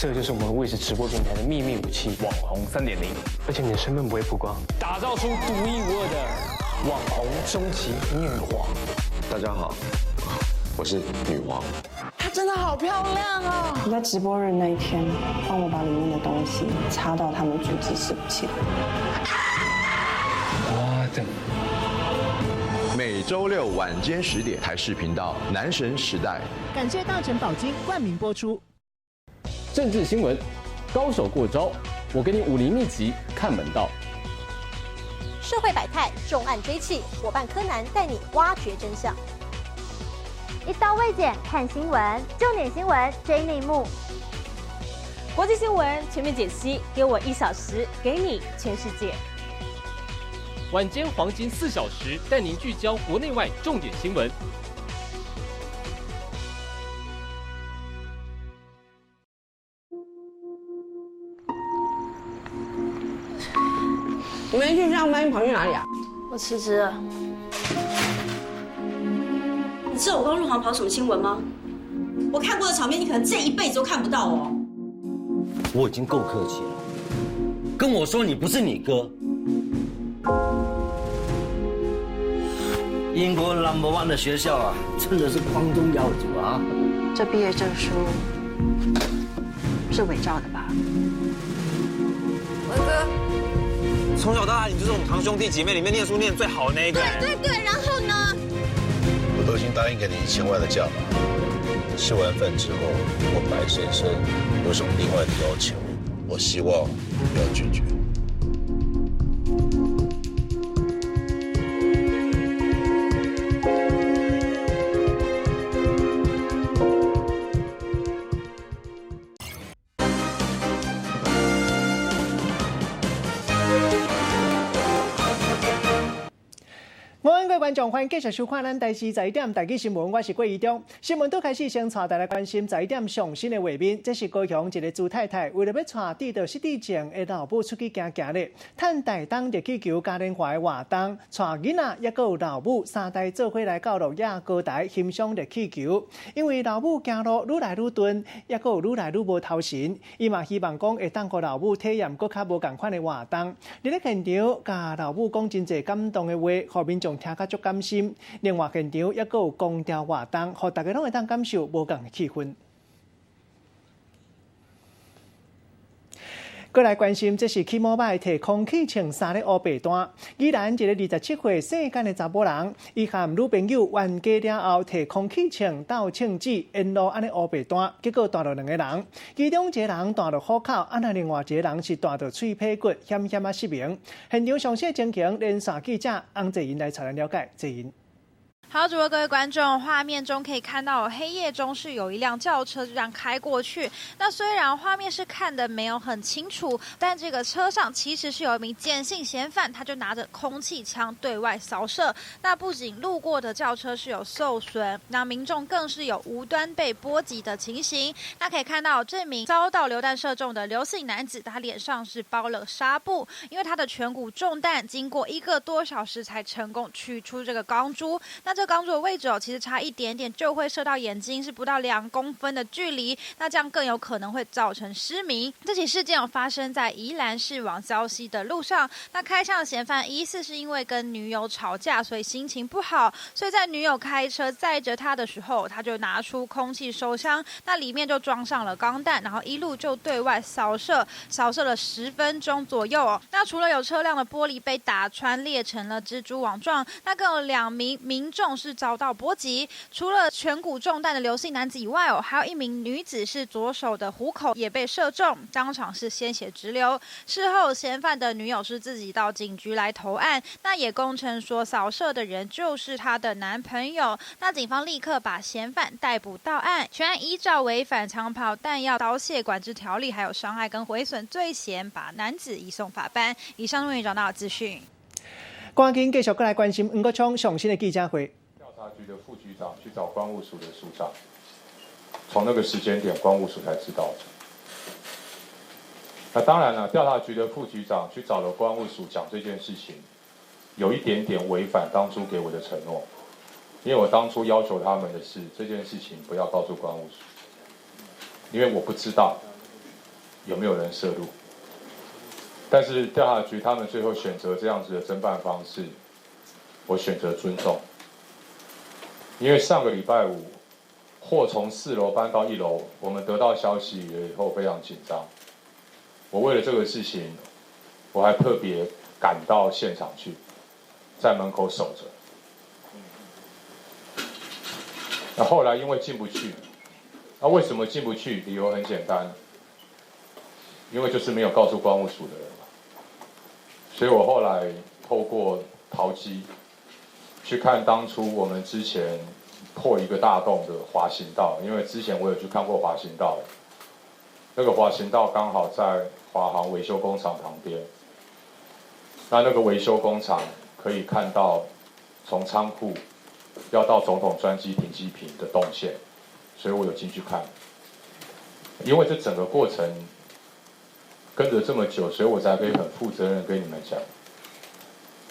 这就是我们卫视直播平台的秘密武器——网红3.0，而且你的身份不会曝光，打造出独一无二的网红终极女皇。大家好，我是女皇。她真的好漂亮啊！你在直播日那一天，帮我把里面的东西插到他们主机伺服器。我的。每周六晚间10点，台视频道《男神时代》。感谢大成宝金冠名播出。政治新闻，高手过招，我给你武林秘籍看门道。社会百态，重案追缉，伙伴柯南带你挖掘真相。一刀未剪看新闻，重点新闻追内幕。国际新闻全面解析，给我一小时，给你全世界。晚间黄金4小时，带您聚焦国内外重点新闻。你没去上班，你跑去哪里啊？我辞职了。你知道我刚入行跑什么新闻吗？我看过的场面，你可能这一辈子都看不到哦。我已经够客气了，跟我说你不是你哥。英国 number one 的学校啊，真的是光宗耀祖啊！这毕业证书是伪造的吧？文哥，从小到大，你就是我们堂兄弟姐妹里面念书念最好的那一个。对对对，然后呢？我都已经答应给你1000万的价码，吃完饭之后，如果白先生有什么另外的要求，我希望不要拒绝。观众欢迎继续收看咱台视十一点台语新闻，我是郭怡中。新闻拄开始，先带大家关心十一点上新的画面。这是高雄一个朱太太，为了欲带得著失智症的老母出去行行咧，趁台东热气球嘉年华的活动，带囡仔抑阁有老母三代做伙来到鹿野高台欣赏热气球。因为老母行路愈来愈钝，抑阁有愈来愈无头神，伊嘛希望讲会当予老母体验阁较无仝款的活动。伫咧现场，共老母讲真济感动的话，予民众听甲足感心。另外，现场抑阁有公调活动，予大家拢会当感受无仝的气氛。阁来关心，这是骑摩拜提空气枪三个乌白单。宜兰一个27岁姓简的查某人，伊和女朋友冤家了后，提空气枪斗枪子，沿路按呢乌白弹，结果弹著两个人，其中一个人弹著虎口，啊那另外一个人是弹著喙䫌骨，险险仔失明。现场详细情形，连线记者洪济莹来带咱了解。济莹。好，主播各位观众，画面中可以看到，黑夜中是有一辆轿车就这样开过去。那虽然画面是看得没有很清楚，但这个车上其实是有一名简姓嫌犯，他就拿着空气枪对外扫射。那不仅路过的轿车是有受损，那民众更是有无端被波及的情形。那可以看到，这名遭到流弹射中的刘姓男子，他脸上是包了纱布，因为他的颧骨中弹，经过1个多小时才成功取出这个钢珠。那这钢珠的位置哦，其实差一点点就会射到眼睛，是不到2公分的距离，那这样更有可能会造成失明。这起事件发生在宜兰市往礁溪的路上，那开枪的嫌犯疑似是因为跟女友吵架，所以心情不好，所以在女友开车载着他的时候，他就拿出空气手枪，那里面就装上了钢弹，然后一路就对外扫射，扫射了10分钟左右哦。那除了有车辆的玻璃被打穿裂成了蜘蛛网状，那更有2名民众是遭到波及，除了颧骨中弹的刘姓男子以外哦，还有一名女子是左手的虎口也被射中，当场是鲜血直流。事后嫌犯的女友是自己到警局来投案，那也供称说扫射的人就是她的男朋友。那警方立刻把嫌犯逮捕到案，全案依照违反枪炮弹药刀械管制条例，还有伤害跟毁损罪嫌，把男子移送法办。以上为你找到的资讯。赶紧继续过来关心黄国昌上新的记者会。调查局的副局长去找关务署的署长，从那个时间点，关务署才知道。那当然了，调查局的副局长去找了关务署讲这件事情，有一点点违反当初给我的承诺，因为我当初要求他们的是这件事情不要告诉关务署，因为我不知道有沒有人涉入。但是調查局他們最後選擇這樣子的偵辦方式，我選擇尊重。因為上個禮拜五，貨從4樓搬到1樓，我們得到消息以後非常緊張。我為了這個事情，我還特別趕到現場去，在門口守着。那後來因為進不去，那為什麼進不去？理由很簡單，因為就是沒有告訴關務署的人嘛。所以我後來透過淘機去看當初我們之前破一個大洞的滑行道，因為之前我有去看過滑行道，那個滑行道剛好在華航維修工廠旁邊。那個維修工廠可以看到從倉庫要到總統專機停機坪的動線，所以我有進去看。因為這整個過程跟着這麼久，所以我才可以很負責任跟你們講，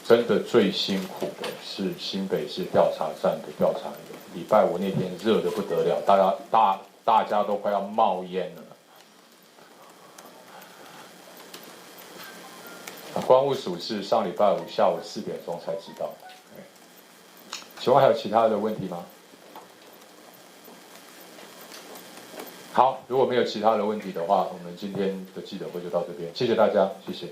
真的最辛苦的是新北市調查站的調查員。禮拜五那天熱得不得了，大家都快要冒煙了。關務署是上禮拜五下午4點鐘才知道。請問還有其他的問題嗎？好，如果沒有其他的問題的話，我們今天的記者會就到這邊，謝謝大家，謝謝。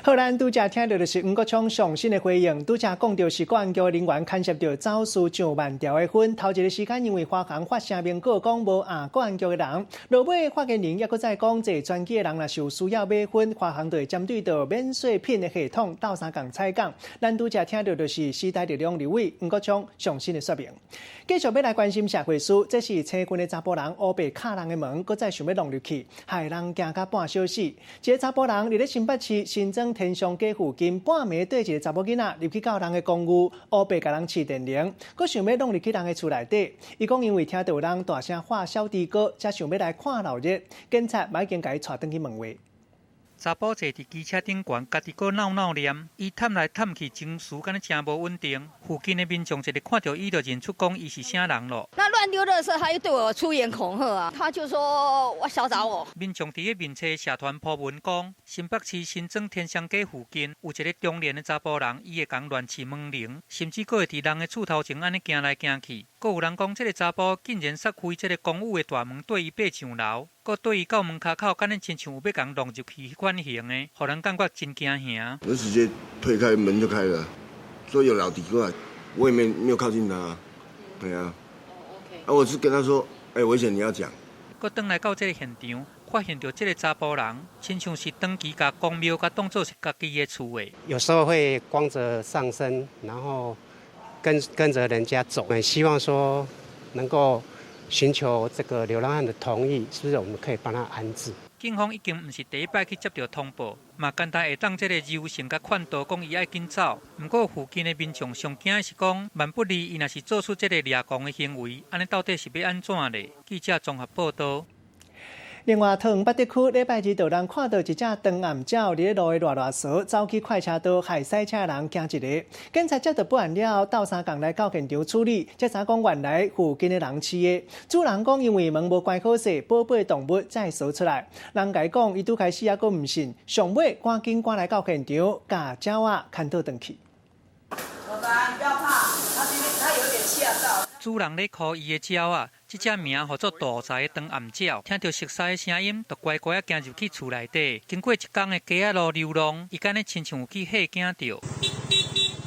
好，咱拄才聽到的是黃國昌上新的回應。拄才講到是國安局人員牽涉到走私上萬條的薰。頭一個時間因為華航發聲明告講無啊國安局的人，落尾發言人猶閣再講，坐專機的人若是有需要買薰，華航就會針對到免稅品的系統鬥相共採購。咱拄才聽到的是時代力量立委黃國昌上新的說明。繼續欲來關心社會事，這是青軍的查埔人烏白敲人的門，閣再想欲弄入去，害人驚甲半小死。這個查埔人佇咧新北市新莊天上街附近，半暝綴一個查某囡仔入去到人的公寓，烏白共人試電鈴，閣想欲弄入去人的厝內底。伊講因為聽著有人大聲喊小豬哥，才想欲來看鬧熱，警察嘛已經共伊帶轉去問話。查埔坐佇機車頂懸，家己閣鬧鬧念，伊探來探去，情緒敢若誠無穩定。附近的民眾一日看著伊，就認出講伊是啥人咯。那亂丟垃圾，他又對我出言恐嚇啊！他就說我小找我。民眾佇咧面冊社團 po 文講，新北市新莊天祥街附近有一個中年的查埔人，伊會共亂試門鈴，甚至閣會佇人的厝頭前按呢行來行去。閣有人講，這個查埔竟然殺開這個公寓的大門，綴伊爬上樓。閣綴伊到門跤口，敢若親像有欲共弄入去彼款型的，予人感覺真驚嚇。我直接推開門就開了，所以有老迪過來，我也沒有靠近他，對啊。啊，我是跟他說，欸，危險，你要講。閣轉來到這個現場，發現著這個查埔人，親像是長期共公廟共當做是家己的厝的。有時候會光著上身，然後跟著人家走，很希望說能夠尋求這個流浪漢的同意，是不是我們可以幫他安置？警方已經毋是第一擺去接著通報，嘛簡單會當這個柔性共勸導，講伊愛緊走。毋過附近的民眾上驚的是講，萬不利伊若是做出這個掠狂的行為，按呢到底是欲按怎咧？記者綜合報導。另外，桃園八德區禮拜二就人看到一隻長頷鳥佇咧路的賴賴趖，走去快車道，害賽車人驚一下。警察接到報案了後，鬥相共來到現場處理，才知講原來附近的人飼的。主人講因為門無關好勢，寶貝動物才會趖出來。人共伊講，伊拄開始猶閣毋信，上尾趕緊趕來到現場，共鳥仔牽倒轉去。爸爸，你不要怕，他今天他有點嚇到。主人咧箍伊的鳥仔，這隻名號做大才的長頷鳥，聽著熟似的聲音，就乖乖仔行入去厝內底。經過一工的街仔路流浪，伊敢若親像有去嚇驚著。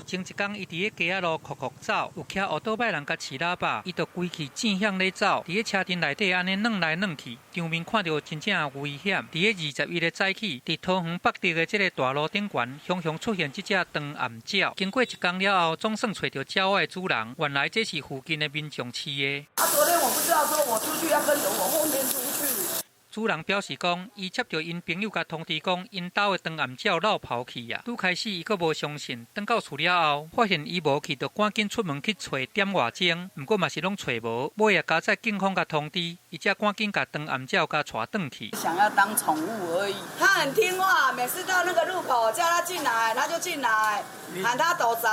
前一工伊佇咧街仔路哭哭走，有騎烏多擺人共飼喇叭，伊就規氣正向咧走，佇咧車陣內底按呢轉來轉去，場面看著真正危險。佇咧21日早起，佇桃園北德的這個大路頂懸，雄雄出現這隻長頷鳥。經過一工了後，總算揣著鳥仔的主人，原來這是附近的民眾飼的。啊，昨天我不知道，說我出去要跟著我後面出去。主人表示講，伊接著𪜶朋友共通知講，𪜶兜的長頷鳥落跑去啊。拄開始伊閣無相信，轉到厝了後，發現伊無去，就趕緊出門去揣點外鐘，毋過嘛是攏揣無。尾仔佳哉警方共通知，伊才趕緊共長頷鳥共帶轉去。想要當寵物而已，他很聽話，每次到那個路口叫他進來，他就進來，喊他斗仔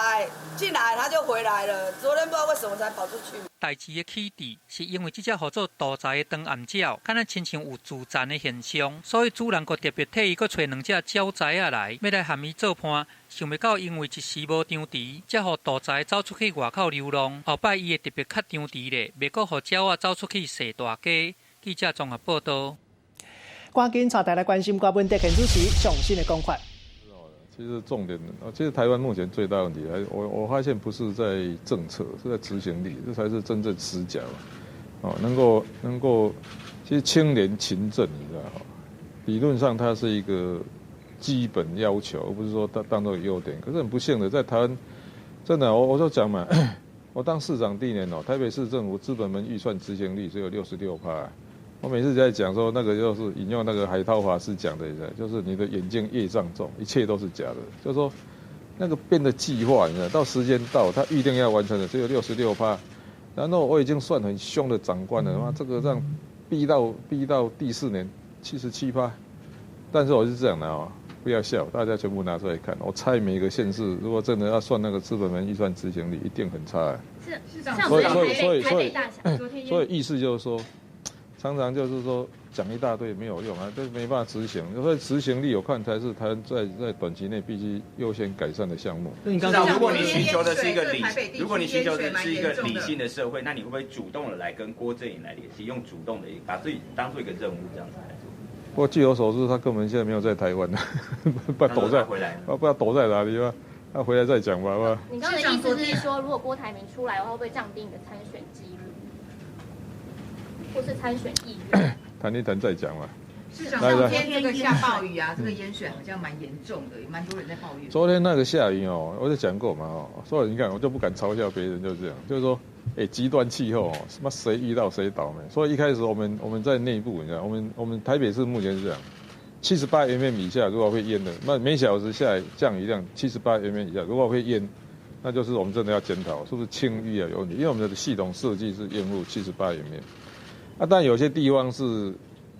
進來，他就回來了。昨天不知道為什麼才跑出去。代誌的起底是因為這隻號做杜仔的長頷鳥，敢若親像有自殘的現象，所以主人閣特別替伊閣揣兩隻鳥仔仔來，欲來和伊做伴。想袂到因為一時無張持，才予杜仔走出去外口流浪。後擺伊會特別較張持咧，袂閣予鳥仔走出去踅大街。記者綜合報道。趕緊帶大家來關心國問題，現主持上新的講法。其實重點，其實台灣目前最大問題，我發現不是在政策，是在執行力，這才是真正死角。哦，能夠，其實清廉勤政，你知道嗎？理論上它是一個基本要求，而不是說當做優點。可是很不幸的，在台灣，真的，我就講嘛，我當市長第一年哦，台北市政府資本門預算執行率只有66%。我每次在講說，那個就是引用那個海濤法師講的，就是你的眼睛業障重，一切都是假的。就是說，那個變的計劃，你知道，到時間到，他預定要完成的只有66%。然後我已經算很兇的長官了，媽這個讓逼到第四年77%。但是我是這樣的哦，不要笑，大家全部拿出來看。我猜每個縣市，如果真的要算那個資本門預算執行率，一定很差。是是，所以意思就是說。常常就是說講一大堆沒有用啊，都沒辦法執行。所以執行力我看才是台灣在短期內必須優先改善的項目。如果你尋求的是一個理，如果你尋求的是一個理性的社會，那你會不會主動的來跟郭正穎來聯繫，用主動的把自己當做一個任務這樣子來做？不過據我所知，他根本現在沒有在台灣，不躲在，不知道躲在哪裡吧？他回來再講吧，吧。你剛剛的意思是說，如果郭台銘出來的話，會不會降低你的參選幾率？或是參選意願，談一談再講嘛。市長，昨天這個下暴雨啊，這個淹水好像蠻嚴重的，蠻多人在抱怨。昨天那個下雨哦，我就講過嘛哦，所以你看我就不敢嘲笑別人，就是這樣，就是說，哎，極端氣候哦，什麼誰遇到誰倒霉。所以一開始我們在內部，你知道，我們台北市目前是這樣，78 mm 以下如果會淹的，那每小時下降雨量78 mm 以下，如果會淹，那就是我們真的要檢討是不是清淤啊有問題，因為我們的系統設計是應付78 mm。啊，但有些地方是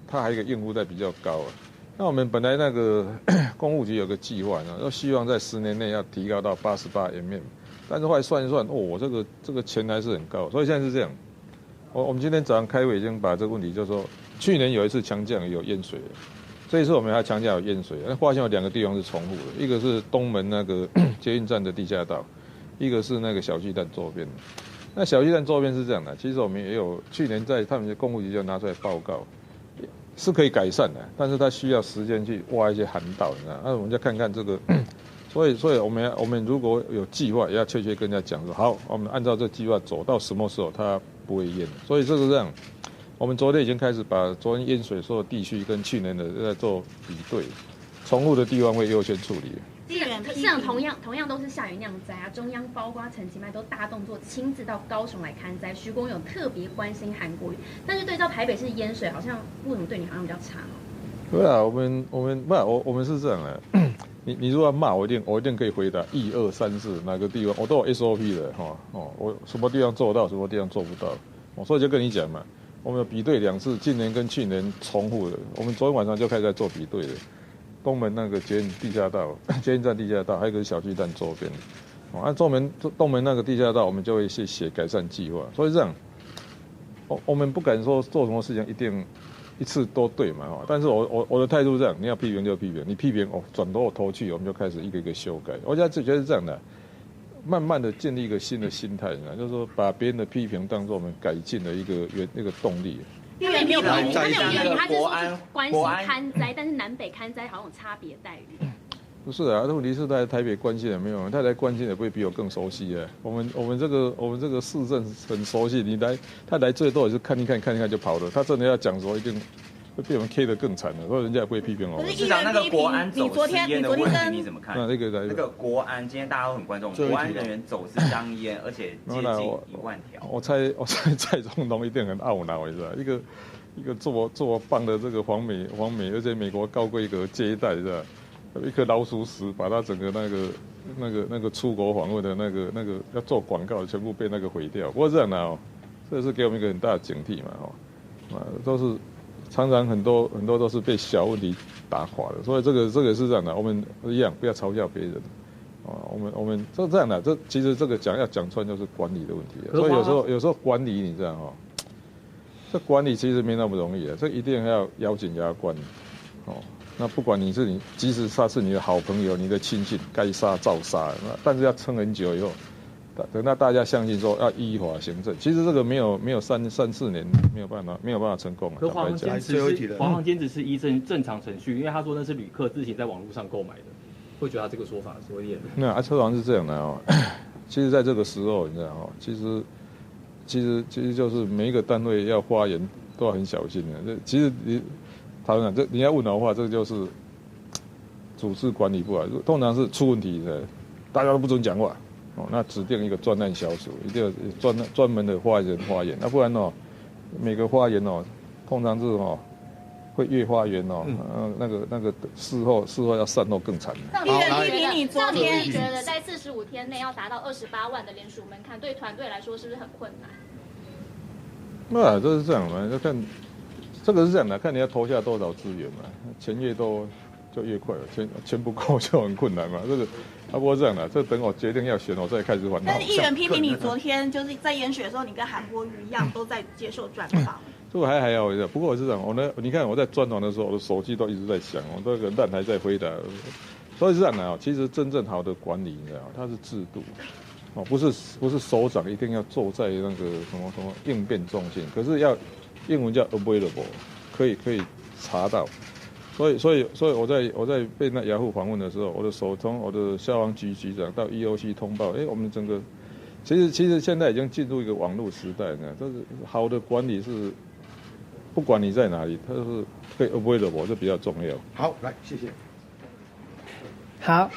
它還有一個應付在比較高啊。那我們本來那個工務局有個計劃呢，說希望在10年內要提高到88 mm，但是後來算一算，哦，這個錢還是很高，所以現在是這樣。我們今天早上開會已經把這個問題，就是說去年有一次強降雨有淹水，這一次我們還強降有淹水，那發現有兩個地方是重複的，一個是東門那個捷運站的地下道，一個是那個小巨蛋周邊。那小巨蛋周邊是這樣的，其實我們也有去年在他們的工務局就拿出來報告，是可以改善的，但是它需要時間去挖一些涵道，你知道？那我們就看看這個，所以我們如果有計劃，也要確切跟人家講說，好，我們按照這計劃走到什麼時候它不會淹。所以這個這樣，我們昨天已經開始把昨天淹水所有地區跟去年的在做比對，重複的地方會優先處理。市長同樣都是下雨釀災啊，中央包括陳其邁都大動作親自到高雄來勘災，徐國勇特別關心韓國瑜，但是對照台北市淹水，好像為什麼對你好像比較差哦？對啊，我們不，我們是這樣的，你如果要罵我，一定可以回答一二三四哪個地方我都有 SOP 的哈哦，我什麼地方做到，什麼地方做不到，我所以就跟你講嘛，我們有比對兩次，今年跟去年重複的，我們昨天晚上就開始在做比對了。東門那個捷運地下道、捷運站地下道，還有一個小巨蛋周邊。哦，按東門那個地下道，我們就會去寫改善計劃。所以這樣，我們不敢說做什麼事情一定一次都對嘛，哈。但是我的態度是這樣，你要批評就批評，你批評哦，轉過頭去，我們就開始一個一個修改。我現在就覺得是這樣的，慢慢的建立一個新的心態，就是說把別人的批評當做我們改進的一個那個動力。他沒有批評，他沒有批評，他是說是關心勘災，但是南北勘災好像有差別待遇。不是啊，問題是在台北關心也沒有，他來關心也不會比我更熟悉啊。我們這個市政很熟悉，你來他來最多也是看一看看一看就跑了。他真的要講說，一定會被我們 K 得更慘的，所以人家也不會批評我們。市長，那個國安走私菸的問題你怎麼看？那個國安今天大家都很關注，國安人員走私香菸，而且接近1萬條。我猜蔡總統一定很懊惱，你知道一個。一個這麼這麼棒的這個訪美，而且美國高規格接待，是吧？一顆老鼠屎把他整個那個出國訪問的那個要做廣告，全部被那個毀掉。不過這樣的哦，這是給我們一個很大的警惕嘛，哦，啊，都是常常很多很多都是被小問題打垮的，所以這個是這樣的，我們一樣不要嘲笑別人。啊，我們這樣的，這其實這個講要講穿就是管理的問題，所以有時候管理你這樣哦，這管理其實沒那麼容易啊，這一定要咬緊牙關，哦，那不管你是你，即使他是你的好朋友、你的親信，該殺照殺，那但是要撐很久以後，等到大家相信說要依法行政，其實這個沒有三四年沒有辦法成功啊。可華航堅持是華航堅持是依正常程序，因為他說那是旅客自行在網絡上購買的。會覺得他這個說法是有點。那啊，車王是這樣的哦，其實在這個時候，你知道哦，其實就是每一個單位要發言都要很小心的。這其實你，他講這你要問我的話，這個就是組織管理不好，通常是出問題的，大家都不准講話哦。那指定一個專案小組，一定要專門的發言人發言，那不然哦，每個發言哦，通常是哦。會越發言哦，那個事後要善後更慘。議員批評你昨天覺得在45天內要達到28萬的聯署門檻，對團隊來說是不是很困難？那這是這樣嘛，就看這個是這樣的，看你要投下多少資源嘛，錢越多就越快，錢不夠就很困難嘛。這個啊，不過這樣的，這等我決定要選，我再開始煩惱。但是議員批評你昨天就是在淹水的時候，你跟韓國瑜一樣都在接受專訪。這個還好，不過我是這樣，我呢，你看我在專訪的時候，我的手機都一直在響，我這個爛還在回答，所以是這樣的啊。其實真正好的管理，你知道，它是制度，哦，不是首長一定要坐在那個什麼什麼應變中心，可是要英文叫 available，可以查到。所以我在被那雅虎訪問的時候，我的手從我的消防局局長到 EOC 通報，哎，我們整個其實現在已經進入一個網絡時代呢，這是好的管理是。不管你在哪裡，它是可以 available，這比較重要。好，來，謝謝。好。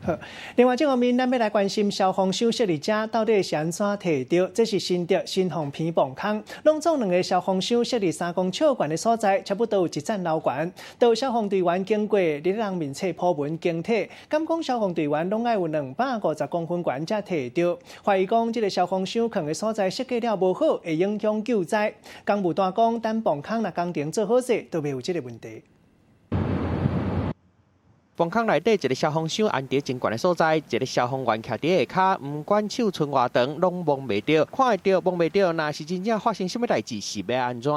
好，另外這方面，咱欲來關心消防箱設佇遮到底是按怎提著？這是新竹新鳳鼻磅空，攏總兩个消防箱設佇3公尺懸的所在，差不多有一層樓懸。都有消防隊員經過佇人面冊 po 文更替，敢講消防隊員攏愛有250公分懸才提著。懷疑講這个消防箱囥的所在設計了無好，會影響救災。工務單講，等磅空若工程做好勢，就袂有這个問題。磅空內底一个消防箱安佇真懸的所在，一个消防員徛佇下跤，毋管手伸偌長，攏摸袂著，看會著摸袂著，若是真正發生啥物代誌，是欲按怎？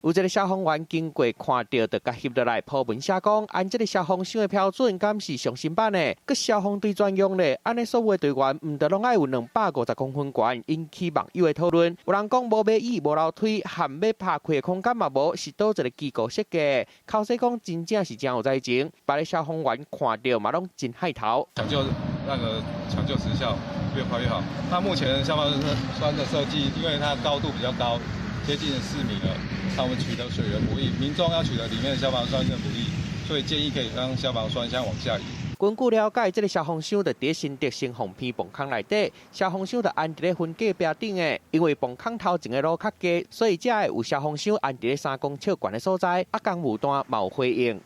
有一个消防員經過看著，就共翕落來 po 文寫講，按這个消防箱的標準，敢是上新版的？閣消防隊專用咧，按呢所有的隊員毋著攏愛有250公分懸，引起網友的討論。有人講無馬椅、無樓梯，和欲拍開的空間嘛無，是佗一个機構設計？口說講真正是真有才情，別个消防員看著嘛攏真害頭。搶救那個搶救時效越快越好。那目前消防栓的設計，因為它高度比較高，接近4米了，那我們取得水源不易，民眾要取得裡面的消防栓更不易，所以建議可以將消防栓先往下移。根據了解，這个消防箱就佇新竹新鳳鼻磅空內底，消防箱就安佇咧分隔壁頂的，因為磅空頭前的路較低，所以才會有消防箱安佇咧3公尺懸的所在。啊，工務單嘛有回應。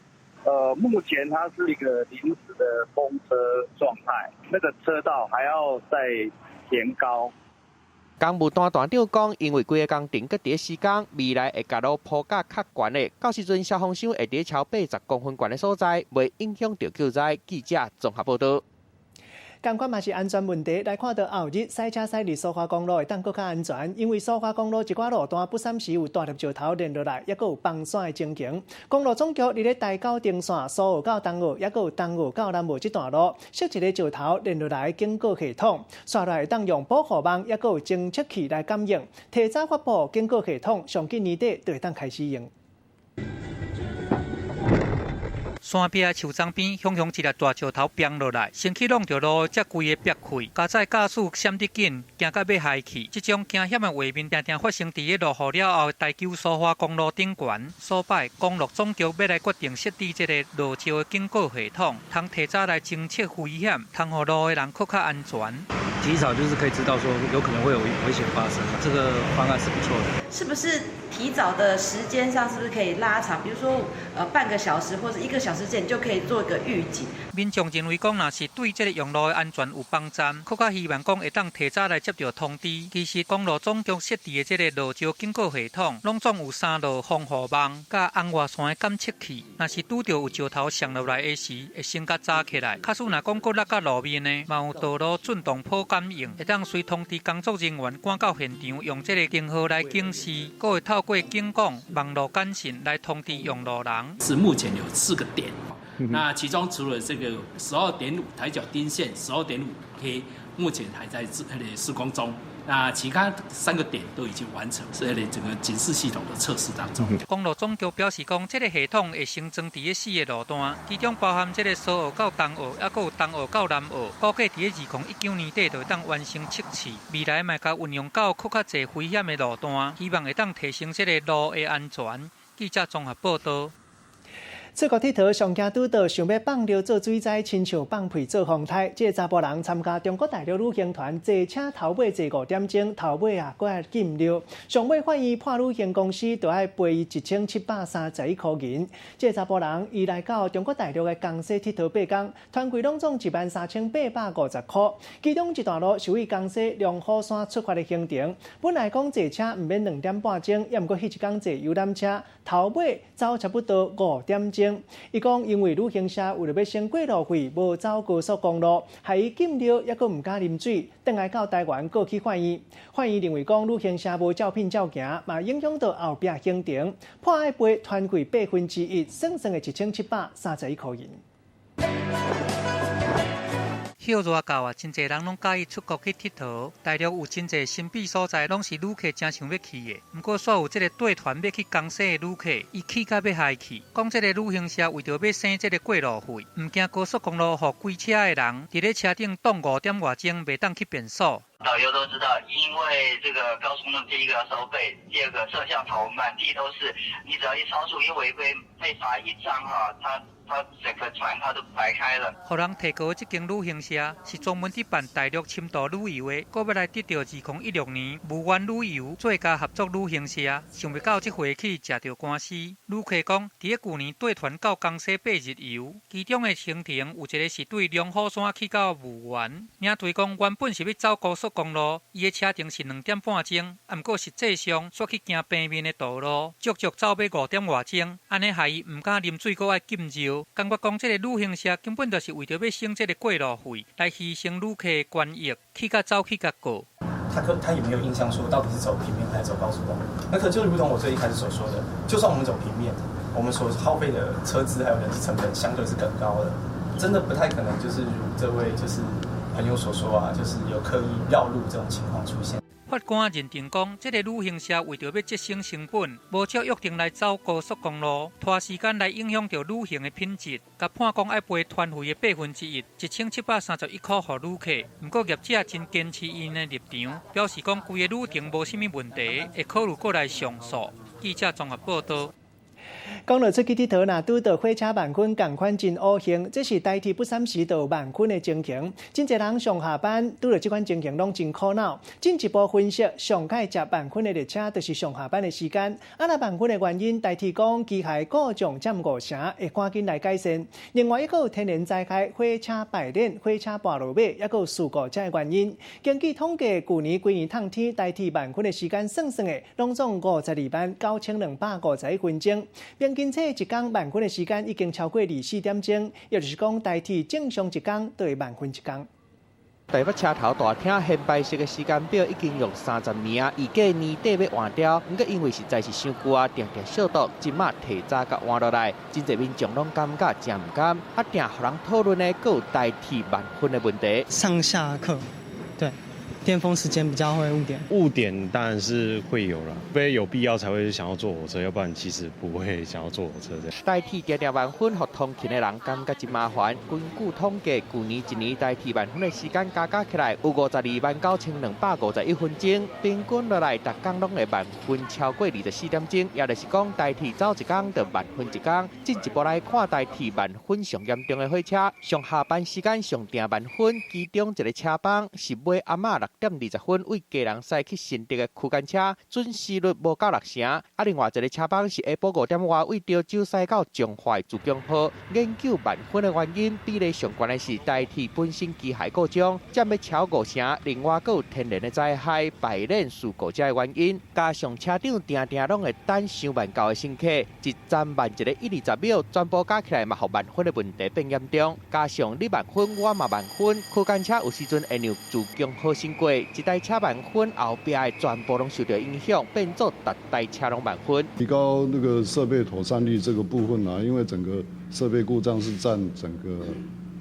目前它是一個臨時的封車狀態，那個車道還要再填高。工務單團長講，因為規个工程閣佇施工，未來會共路鋪甲較懸的，到時陣消防箱會佇超80公分懸的所在，袂影響著救災。記者綜合報道。仝款嘛是安全問題，來看到後日駛車駛佇蘇花公路會當閣較安全，因為蘇花公路一寡路段不三時有大粒石頭連落來，抑閣有崩山的情形。公路總局佇咧台九丁線蘇澳到東澳，抑閣有東澳到南澳這段路，設一个石頭連落來警告系統，紲落來會當用保護網，抑閣有偵測器來感應，提早發布警告系統，上緊年底就會當開始用。山壁的樹樁邊，雄雄一粒大石頭崩落來，先去挵著路，才規个煏開。駕駛駕駛閃得緊，驚甲欲害去。這種驚險的畫面，定定發生佇咧落雨了後的台九蘇花公路頂懸。所擺公路總局欲來決定設置這个落石的警告系統，通提早來偵測危險，通予路的人閣較安全。提早就是可以知道說有可能會有危險發生，這個方案是不錯的。是不是提早的時間上是不是可以拉長？比如說，半個小時或者1個小時前就可以做一個預警。民眾認為講，若是對這个用路的安全有幫助，閣較希望講會當提早來接著通知。其實公路總局設置的這个路障警告系統，攏總有三道防護網，佮紅外線的感測器。若是拄著有石頭摔落來的時，會先共查起來。假使若講閣落到路面呢，嘛有道路振動譜感應，會當隨通知工作人員趕到現場，用這个燈號來警示，閣會透過警廣、網路簡訊來通知用路人。是目前有四個點，那其中除了這個12.5台腳丁線12.5 K，目前還在施工中。那其他三個點都已經完成，是在整個警示系統的測試當中。公路總局表示講，這个系統會先裝佇咧四个路段，其中包含這个蘇澳到東澳，抑閣有東澳到南澳，估計佇咧2019年底就會當完成測試。未來嘛會共運用到閣較濟危險的路段，希望會當提升這个路的安全。記者綜合報導。出國𨑨迌上驚拄著想欲放尿做水災，親像放屁做風颱。這个查埔人參加中國大陸旅行團，坐車頭尾坐5點鐘，頭尾啊，閣愛禁尿。上尾法院判旅行公司著愛賠伊1731箍銀。這个查埔人伊來到中國大陸的江西𨑨迌8工，團費攏總13,850箍。其中一段路是為江西龍虎山出發的行程。本來講坐車毋免2點半鐘，猶毋過彼一工坐遊覽車，頭尾走差不多5點鐘。伊講，因為旅行社為著欲省過路費，無走高速公路，害伊禁尿，猶閣毋敢啉水，轉來到台灣告去法院。法院認為講，旅行社無照片照行，嘛影響到後壁行程，判愛賠團費1/8，算算的1731箍銀。歇熱到啊，真濟人攏佮意出國去𨑨迌。大陸有真濟神秘所在，攏是旅客誠想欲去的。毋過，煞有這个綴團欲去江西的旅客，伊氣甲欲害去，講這个旅行社為著欲省這个過路費，毋驚高速公路予開車的人佇咧車頂擋5點外鐘，袂當去便所。導遊都知道，因為這個高速公路第一個要收費，第二個攝像頭滿地都是，你只要一超速一違規，被罰一張哈，他整個團他都白開了。予人提告的這間旅行社是專門佇辦大陸深度旅遊的，閣欲來得著2016年無緣旅遊最佳合作旅行社，想袂到這回去食著官司。旅客講，佇咧舊年綴團到江西8日遊，其中的行程有一个是對龍虎山去到婺源。領隊講，原本是欲走高速公路，伊的車程是2點半鐘，毋過實際上煞去行平面的道路，足足走欲5點外鐘，按呢害伊毋敢啉水，閣愛禁尿。感覺講這个旅行社根本就是為著欲省這个過路費，來犧牲旅客的權益，氣甲走去共告。他也沒有印象說到底是走平面還是走高速公路。那可就如同我最一開始所說的，就算我們走平面，我們所耗費的車資還有人力成本相對是更高的，真的不太可能就是如這位就是朋友所說啊，就是有刻意繞路這種情況出現。法官認定講，這个旅行社為著欲節省成本，無照約定來走高速公路，拖時間來影響著旅行的品質，共判講愛賠團費的1/8，1731箍予旅客。毋過業者真堅持𪜶的立場，表示講規个旅程無啥物問題，會考慮閣來上訴。記者綜合報導。講到出去𨑨迌，若拄著火車慢困，仝款真烏興。這是台鐵不三時就慢困的情形。真濟人上下班拄著這款情形，攏真苦惱。進一步分析，上愛接慢困的列車，就是上下班的時間。啊，若慢困的原因，台鐵講機械故障佔5成，會趕緊來改善。另外，抑閣有天然災害、火車敗鏈、火車跋落馬，抑閣有事故這个原因。根據統計，舊年規年透天台鐵慢困的時間算算的，攏總529,251分鐘。平均這一工慢困的時間已經超過24點鐘，也就是講，台鐵正常一工就會慢困一工。台北車頭大廳現擺式的時間表已經用30年啊，預計年底欲換掉。毋過因為實在是傷舊啊，定定小桌，這馬提早共換落來，真濟民眾攏感覺誠毋甘。啊，定予人討論的，閣有台鐵慢困的問題。上下課，對，巅峰時間比較會誤點。誤點當然是會有啦，非有必要才會想要坐火車，要不然其實不會想要坐火車這樣。台鐵定定慢分，予通勤的人感覺真麻煩。根據統計，舊年一年台鐵慢分的時間加加起來有529,251分鐘，平均落來，逐工攏會慢分超過24點鐘，也就是講台鐵走一工就慢分一工。進一步來看，台鐵慢分上嚴重的火車，上下班時間上定慢分，其中一個車班是尾暗仔6點20分對基隆駛去新竹的區間車，準時率無夠6成。啊，另外一個車班是下晡5點外對潮州駛到彰化的自強號。研究慢分的原因，比例上懸的是台鐵本身機械故障，佔欲超5成。另外，閣有天然的災害、排練事故這个原因，加上車長定定攏會等傷慢到的乘客，一站慢一个1、20秒，全部加起來嘛，予慢分的問題變嚴重。加上你慢分，我嘛慢分，區間車有時陣會讓自強號先過，一台車慢分，後壁的全部攏受著影響，變做逐台車攏慢分。提高那個設備妥善率這個部分啊，因為整個設備故障是佔整個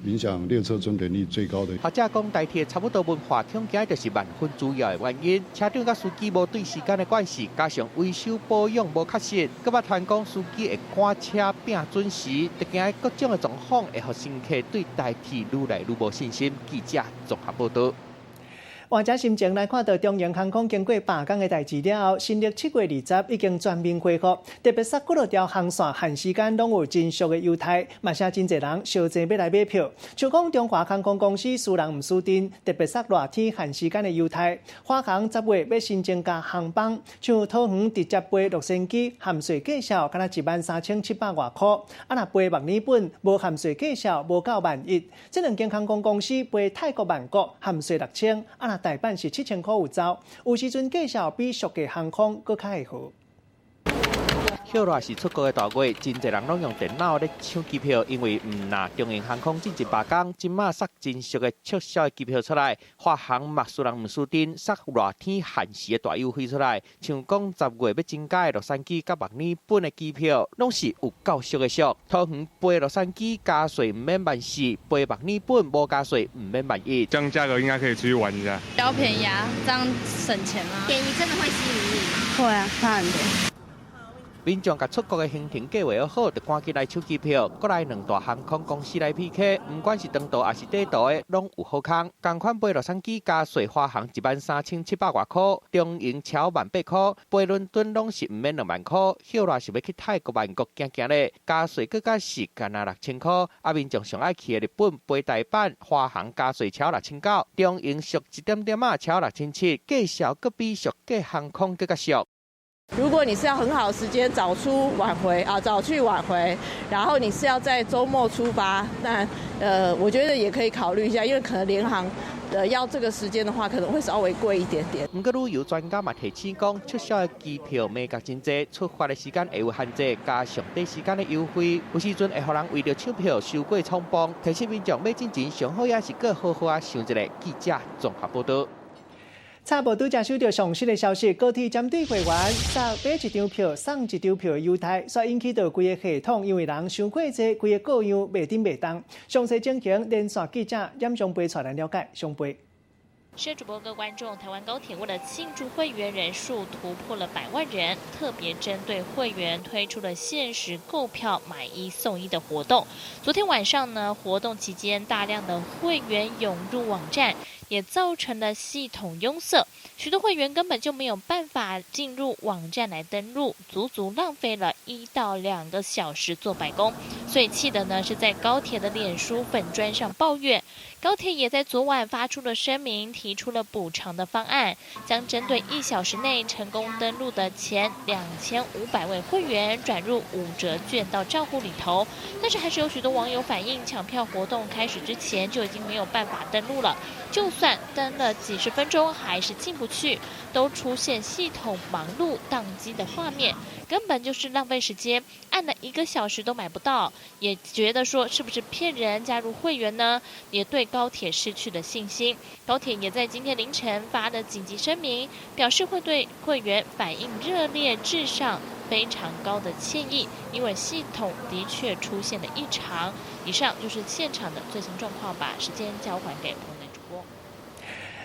影響列車準點率最高的。學者講，台鐵差不多文化恐驚就是慢分主要的原因。車長佮司機無對時間的關係，加上維修保養無確實，閣捌傳講司機會趕車拼準時，就驚各種的狀況會予乘客對台鐵愈來愈無信心。記者綜合報導。換隻心情來看到中榮航空經過罷工的代誌了後，新曆7月20已經全面恢復，特別殺幾落條航線限時間攏有真俗的優待，嘛是真濟人相爭欲來買票。像講中華航空公司輸人毋輸陣，特別殺熱天限時間的優待。華航10月欲新增加航班，像桃園直接飛洛杉磯含稅價數，敢若13,700外箍，啊若飛墨爾本無含稅價數無到11,000。這兩間航空公司飛泰國曼谷含稅6,000，啊若大阪是7,000箍有走，有時陣價數比俗價航空閣較會好。歇熱是出國的大月，真濟人攏用電腦咧搶機票，因為毋若中榮航空進前罷工，這馬殺真俗的促銷的機票出來，華航嘛輸人毋輸陣，殺熱天限時的大優惠出來，像講10月欲增加的洛杉磯佮墨爾本的機票，攏是有夠俗的俗。桃園飛洛杉磯加稅毋免14,000，飛墨爾本無加稅毋免11,000。這樣價格應該可以出去玩一下。比較便宜啊，這樣省錢嗎？便宜真的會吸引你嗎？會啊，差很多。民眾共出國的行程計畫好，就趕緊來搶機票。國內兩大航空公司來 PK，毋管是長途抑是短途的，攏有好康。仝款飛洛杉磯加稅華航13,700外箍，中榮超18,000箍，飛倫敦攏是毋免20,000箍。歇熱是欲去泰國曼谷行行咧，加稅閣較是干焦6,000箍。啊，民眾上愛去的日本飛大阪，華航加稅超6,900，中榮俗一點點仔超6,700，價數閣比俗價航空閣較俗。如果你是要很好的時間早出晚回啊，早去晚回，然後你是要在週末出發，那我覺得也可以考慮一下，因為可能聯航要這個時間的話，可能會稍微貴一點點。毋過旅遊專家嘛提醒講，促銷的機票價格真濟，出發的時間會有限制，加上短時間的優惠，有時陣會予人為著搶票傷過衝動。提醒民眾買進前上好也是閣好好仔想一下。記者綜合報導。差無拄才收著上新的消息，高鐵針對會員送買一張票送一張票的優待，煞引起著規个系統，因為人傷過濟，規个各樣袂振袂動。詳細情形，連線記者嚴松飛帶咱了解。松飛。是主播各位觀眾，台灣高鐵為了慶祝會員人數突破了100萬人，特別針對會員推出了限時購票買一送一的活動。昨天晚上呢，活動期間大量的會員湧入網站，也造成了系統擁塞，許多會員根本就沒有辦法進入網站來登錄，足足浪費了1到2個小時做白工。所以氣得呢是在高鐵的臉書粉專上抱怨。高鐵也在昨晚發出了聲明，提出了補償的方案，將針對1小時內成功登錄的前2500位會員轉入5折券到賬戶裡頭。但是還是有許多網友反映，搶票活動開始之前就已經沒有辦法登錄了，就算登了幾十分鐘還是進不去，都出現系統忙碌宕機的畫面，根本就是浪費時間，按了1個小時都買不到，也覺得說是不是騙人加入會員呢？也對高鐵失去了信心。高鐵也在今天凌晨發了緊急聲明，表示會對會員反應熱烈致上非常高的歉意，因為系統的確出現了異常。以上就是現場的最新狀況，把時間交還給棚內主播。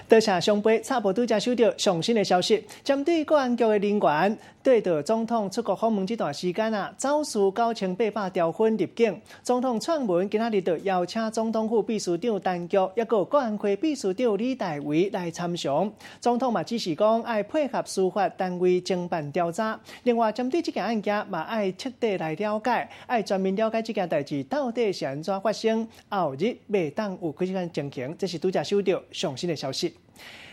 多謝上輩，差不多拄才收著上新的消息，針對國安局的人員綴著總統出國訪問這段時間啊，走私9800條粉入境。總統撰文今仔日就邀請總統府秘書長陳菊，抑閣國安會秘書長李大維來參詳。總統嘛指示講，愛配合司法單位偵辦調查。另外，針對這件案件嘛愛徹底來了解，愛全面了解這件代誌到底是按怎發生，後日袂當有這款情形。這是拄才收著上新的消息。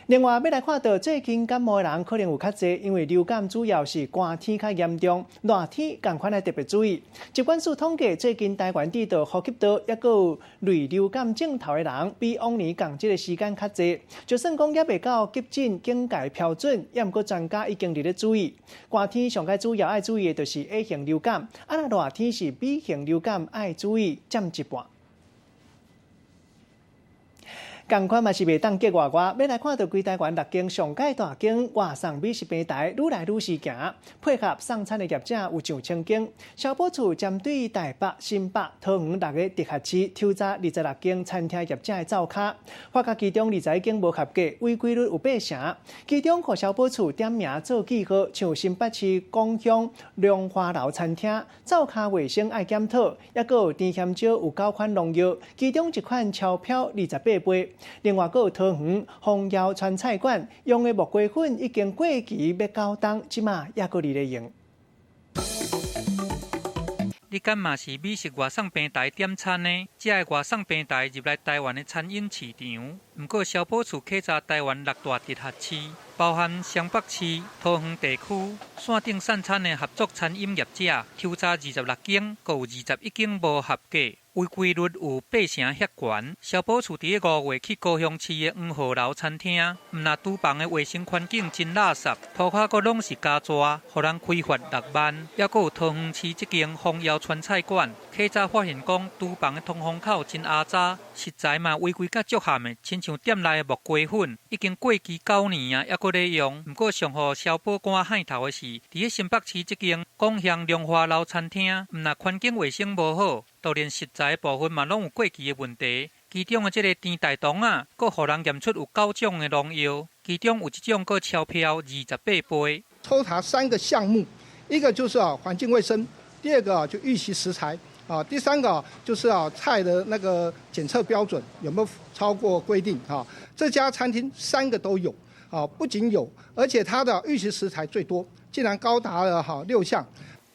另外，欲來看著最近感冒的人可能有較濟，因為流感主要是寒天較嚴重，熱天仝款愛特別注意。疾管署統計，最近台灣佇著呼吸道抑閣有類流感症頭的人，比往年仝這个時間較濟。就算講猶未到急診警戒標準，猶毋過專家已經佇咧注意。寒天上蓋主要愛注意的就是 A 型流感，啊若熱天是 B 型流感，愛注意佔一半。仝款嘛是袂當結外外，欲來看著規台灣六間上蓋大間外送美食平台愈來愈時行，配合送餐的業者有上千間。消保處針對台北、新北、桃園六个直轄市抽查26間餐廳業者的灶跤，發覺其中21間無合格，違規率有八成。其中，予消保處點名做記號，像新北市港鄉龍華樓餐廳灶跤衛生愛檢討，抑閣有甜鹹椒有九款農藥，其中一款超標28倍。另外，閣有桃園豐耀川菜館用的木瓜粉已經過期欲九冬，這馬猶閣佇咧用。你敢嘛是美食外送平台點餐呢？這个外送平台入來台灣的餐飲市場，毋過消保處稽查台灣六大直轄市，包含雙北市、桃園地區，線頂送餐的合作餐飲業者，抽查26間，閣有21間無合格。違規率有八成遐懸。消保處佇咧5月去高雄市的黃河樓餐廳，毋但廚房的衛生環境真垃圾，塗跤閣攏是膠紙，予人開罰6萬。抑閣有桃園市這間豐耀川菜館，稽查發現講廚房的通風口真阿雜，食材嘛違規甲足譀的，親像店內的木瓜粉已經過期9年啊，猶閣咧用。毋過上予消保官害頭的是，佇咧新北市這間港鄉龍華樓餐廳，毋但環境衛生無好，就連食材部分嘛攏有過期的問題。其中的這个甜大腸仔，閣予人驗出有9種的農藥，其中有一種閣超標28倍。抽查3個項目，一個就是啊環境衛生，第二個啊就預期食材啊，第三個就是啊菜的那個檢測標準有沒有超過規定啊？這家餐廳3個都有啊，不僅有，而且它的預期食材最多，竟然高達了6項。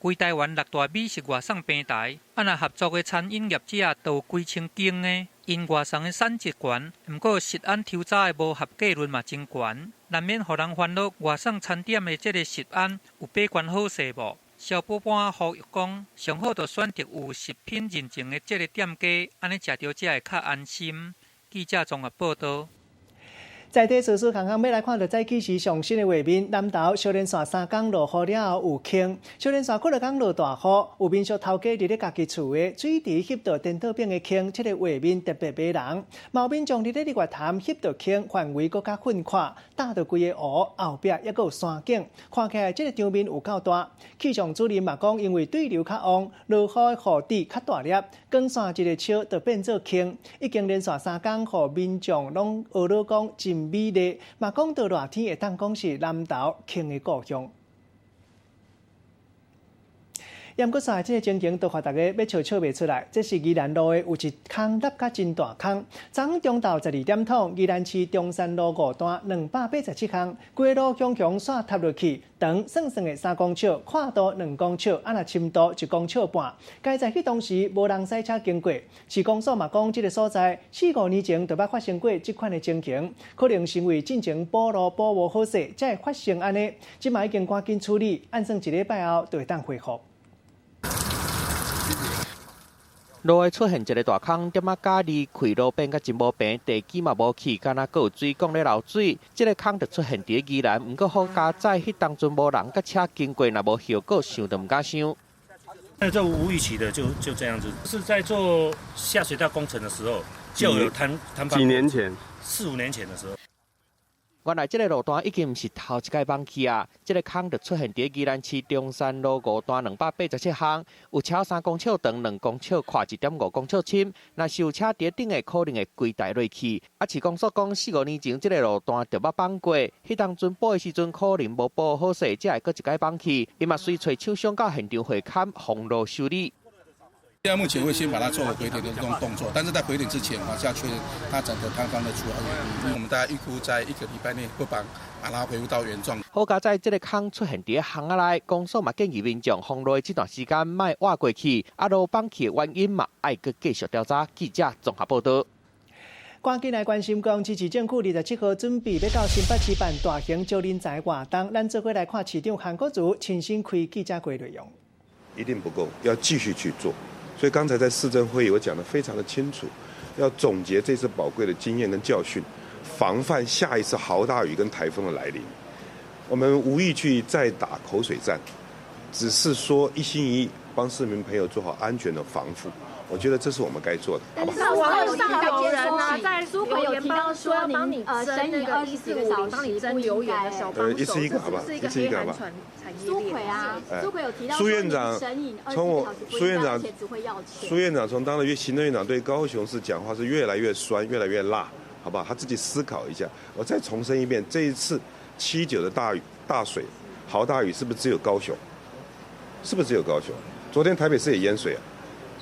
規台灣六大美食外送平台，按若合作的餐飲業者都有幾千間的，𪜶外送的產值懸，毋過食安抽查的無合格率嘛真懸，難免予人煩惱。外送餐點的這个食安有把關好勢無？消保官呼籲講，上好就選擇有食品認證的這个店家，按呢食著才會較安心。記者綜合報導。在地事事空空，欲來看著早起時上新的畫面。南投小連紲3工落雨了後有坑，小連紲幾若工落大雨，有民宿頭家佇咧家己厝的水池翕著顛倒變的坑，這个畫面特別迷人。嘛有民眾佇咧日月潭翕著坑，範圍閣較寬闊，打著規个湖後壁猶閣有山景，看起來這个場面有夠大。氣象主任嘛講，因為對流較旺，落雨的雨滴較大粒，光線一个笑就變做坑，已經連續3工，予民眾攏學咧講真美麗，嘛講到熱天會當講是南投坑的故鄉。毋過煞這个情形都予大家欲笑笑袂出來。這是宜蘭路的有一空凹甲真大空。昨昏中晝12點通，宜蘭市中山路5段287巷，規路雄雄煞塌落去，長算算的3公尺，闊度2公尺，啊若深度1公尺半。佳哉彼當時無人駛車經過，市公所嘛講，這个所在4、5年前就捌發生過這款的情形，可能是因為進前補路補無好勢，才會發生按呢。這馬已經趕緊處理，按算一禮拜後就會當恢復。路會出現一个大空，點仔嘉義開路變甲真無平，地基嘛無起，敢若閣有水管咧流水。這个空就出現佇宜蘭，毋過好佳哉，彼當陣無人佮車經過，若無後果，想都毋敢想。那就無預期的就這樣子，是在做下水道工程的時候就有坍塌。幾年前？ 4、5年前的時候。原來這个路段已經毋是頭一擺崩去啊！這个空就出現佇宜蘭市中山路5段287巷，有車3公尺長、2公尺寬、1.5公尺深。若是有車佇頂下，可能會規台落去。啊，市公所講4、5年前這个路段就捌崩過，彼當陣補的時陣可能無補好勢，才會閣一擺崩去。伊嘛隨揣廠商到現場會勘封路修理。現在目前會先把它做回填的這種動作，但是在回填之前，我還是要確認它整個塌方的出來。我們大概預估在1個禮拜內會把它恢復到原狀。好佳哉，這个空出現佇巷仔內，公所嘛建議民眾封路的這段時間莫倚過去，啊，路崩去的原因嘛愛閣繼續調查。記者綜合報道。趕緊來關心，高雄市市政府27號準備欲到新北市辦大型招人才活動，咱做伙來看市長韓國瑜親身開記者會內容。一定不夠，要繼續去做。所以剛才在市政會議，我講得非常的清楚，要總結這次寶貴的經驗跟教訓，防範下一次豪大雨跟颱風的來臨。我們無意去再打口水戰，只是說一心一意幫市民朋友做好安全的防護。我覺得這是我們該做的，好不好？網絡上有人啊，在蘇奎有提到說幫你徵那個1450，幫你徵留言的小幫手，一次一個好不好？一次一個好不好？蘇奎啊，蘇奎有提到蘇院長，從我蘇院長，蘇院長從當了行政院長，對高雄市講話是越來越酸，越來越辣，好不好？他自己思考一下。我再重申一遍，這一次79的大雨大水，豪大雨是不是只有高雄？是不是只有高雄？昨天台北市也淹水啊。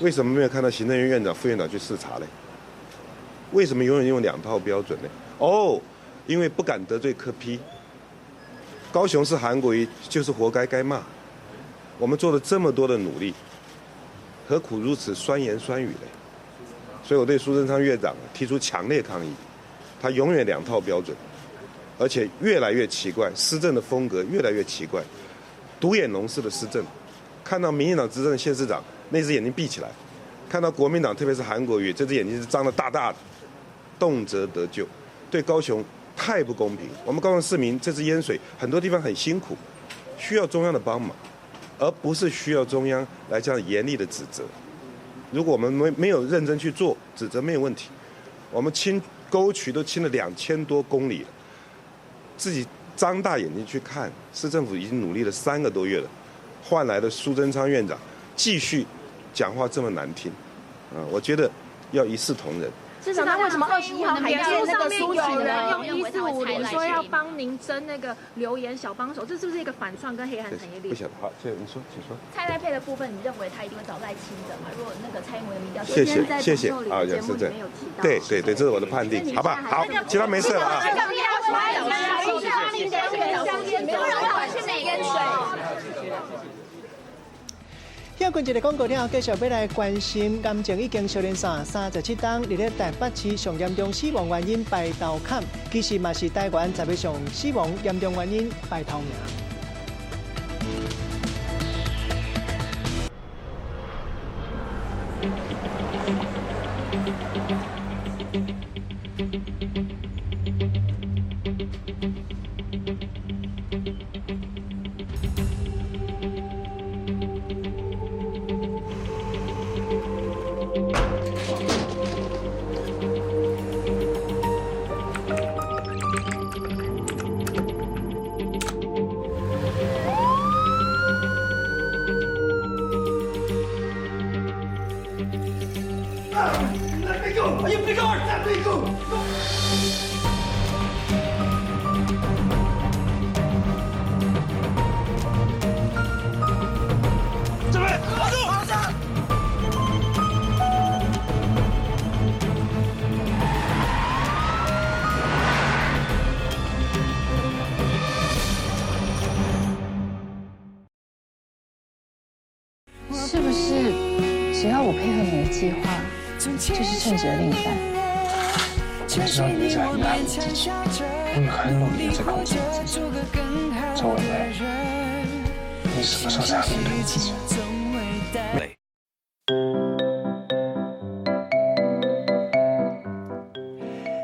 為什麼沒有看到行政院院長、副院長去視察呢？為什麼永遠用兩套標準呢？哦，因為不敢得罪柯 P。高雄市韓國瑜就是活該該罵。我們做了這麼多的努力，何苦如此酸言酸語呢？所以我對蘇貞昌院長提出強烈抗議，他永遠兩套標準，而且越來越奇怪，施政的風格越來越奇怪，獨眼龍式的施政，看到民進黨執政的縣市長，那隻眼睛閉起來，看到國民黨，特別是韓國瑜，這隻眼睛是張得大大的，動輒得咎，對高雄太不公平。我們高雄市民這次淹水，很多地方很辛苦，需要中央的幫忙，而不是需要中央來這樣嚴厲的指責。如果我們沒有認真去做，指責沒有問題。我們清溝渠都清了2000多公里了，自己張大眼睛去看，市政府已經努力了3個多月了，換來了蘇貞昌院長繼續講話這麼難聽，啊，我覺得要一視同仁。市長，那為什麼21號還見那個蘇有人用1450說要幫您徵那個留言小幫手，這是不是一個反串跟黑暗產業鏈？不曉得，好，謝謝你說，請說。蔡賴配的部分，你認為他一定會找賴清德嗎？如果那個蔡英文的民調，謝謝謝謝啊，是這樣，對對對，這是我的判定，好吧？好，其他沒事了啊。歇困一个广告了后，继续欲来关心癌症已经相连线37冬，伫咧台北市上严重死亡原因排头坎，其实嘛是台湾10个上死亡严重原因排头名。是不是只要我配合你的计划，就是称职的另一半？我知道你一直很压抑自己，我也很努力的在控制我自己。周文蔚，你什么时候才要面对自己？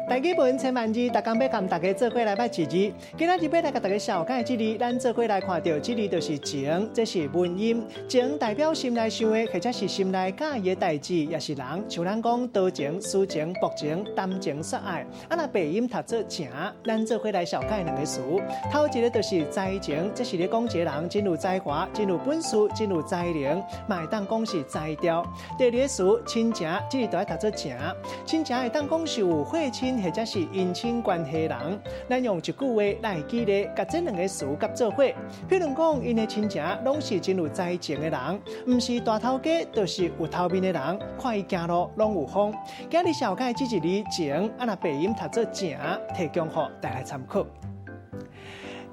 台语媒聞千萬字，逐工欲共大家做伙來捌一字。今仔日欲來共大家紹介這字，咱做伙來看著這字就是情，這是文音。情代表心內想的，或者是心內佮意的代誌，也是人。像咱講多情、私情、薄情、談情說愛。啊，若白音讀做情，咱做伙來紹介兩个詞。頭一个就是才情，這是咧講一个人真有才華、真有本事、真有才能，嘛會當講是才調。第二个詞親情，這字就愛讀做情，親情會當講是有血親或者是姻親關係人，咱用一句話來舉例，共這兩个詞合做伙。譬如講，𪜶的親情攏是真有才情的人，毋是大頭家，就是有頭面的人，看伊行路攏有風。今日紹介這一字情，啊若白音讀做情，提供予大家參考。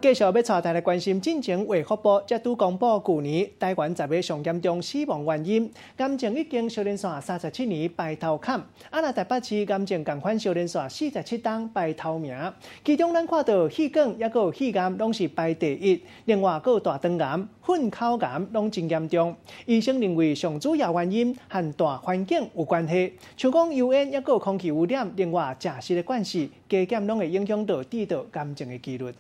繼續欲帶大家關心，進前衛福部才拄公布舊年台灣10个上嚴重死亡原因，癌症已經相連續37年排頭坎，啊若台北市癌症仝款相連續47冬排頭名，其中咱看到氣管抑閣有肺癌攏是排第一，另外閣有大腸癌、糞口癌攏真嚴重。醫生認為上主要原因和大環境有關係，像講油煙抑閣有空氣污染，另外食食的關係，加減攏會影響到致到癌症的幾率。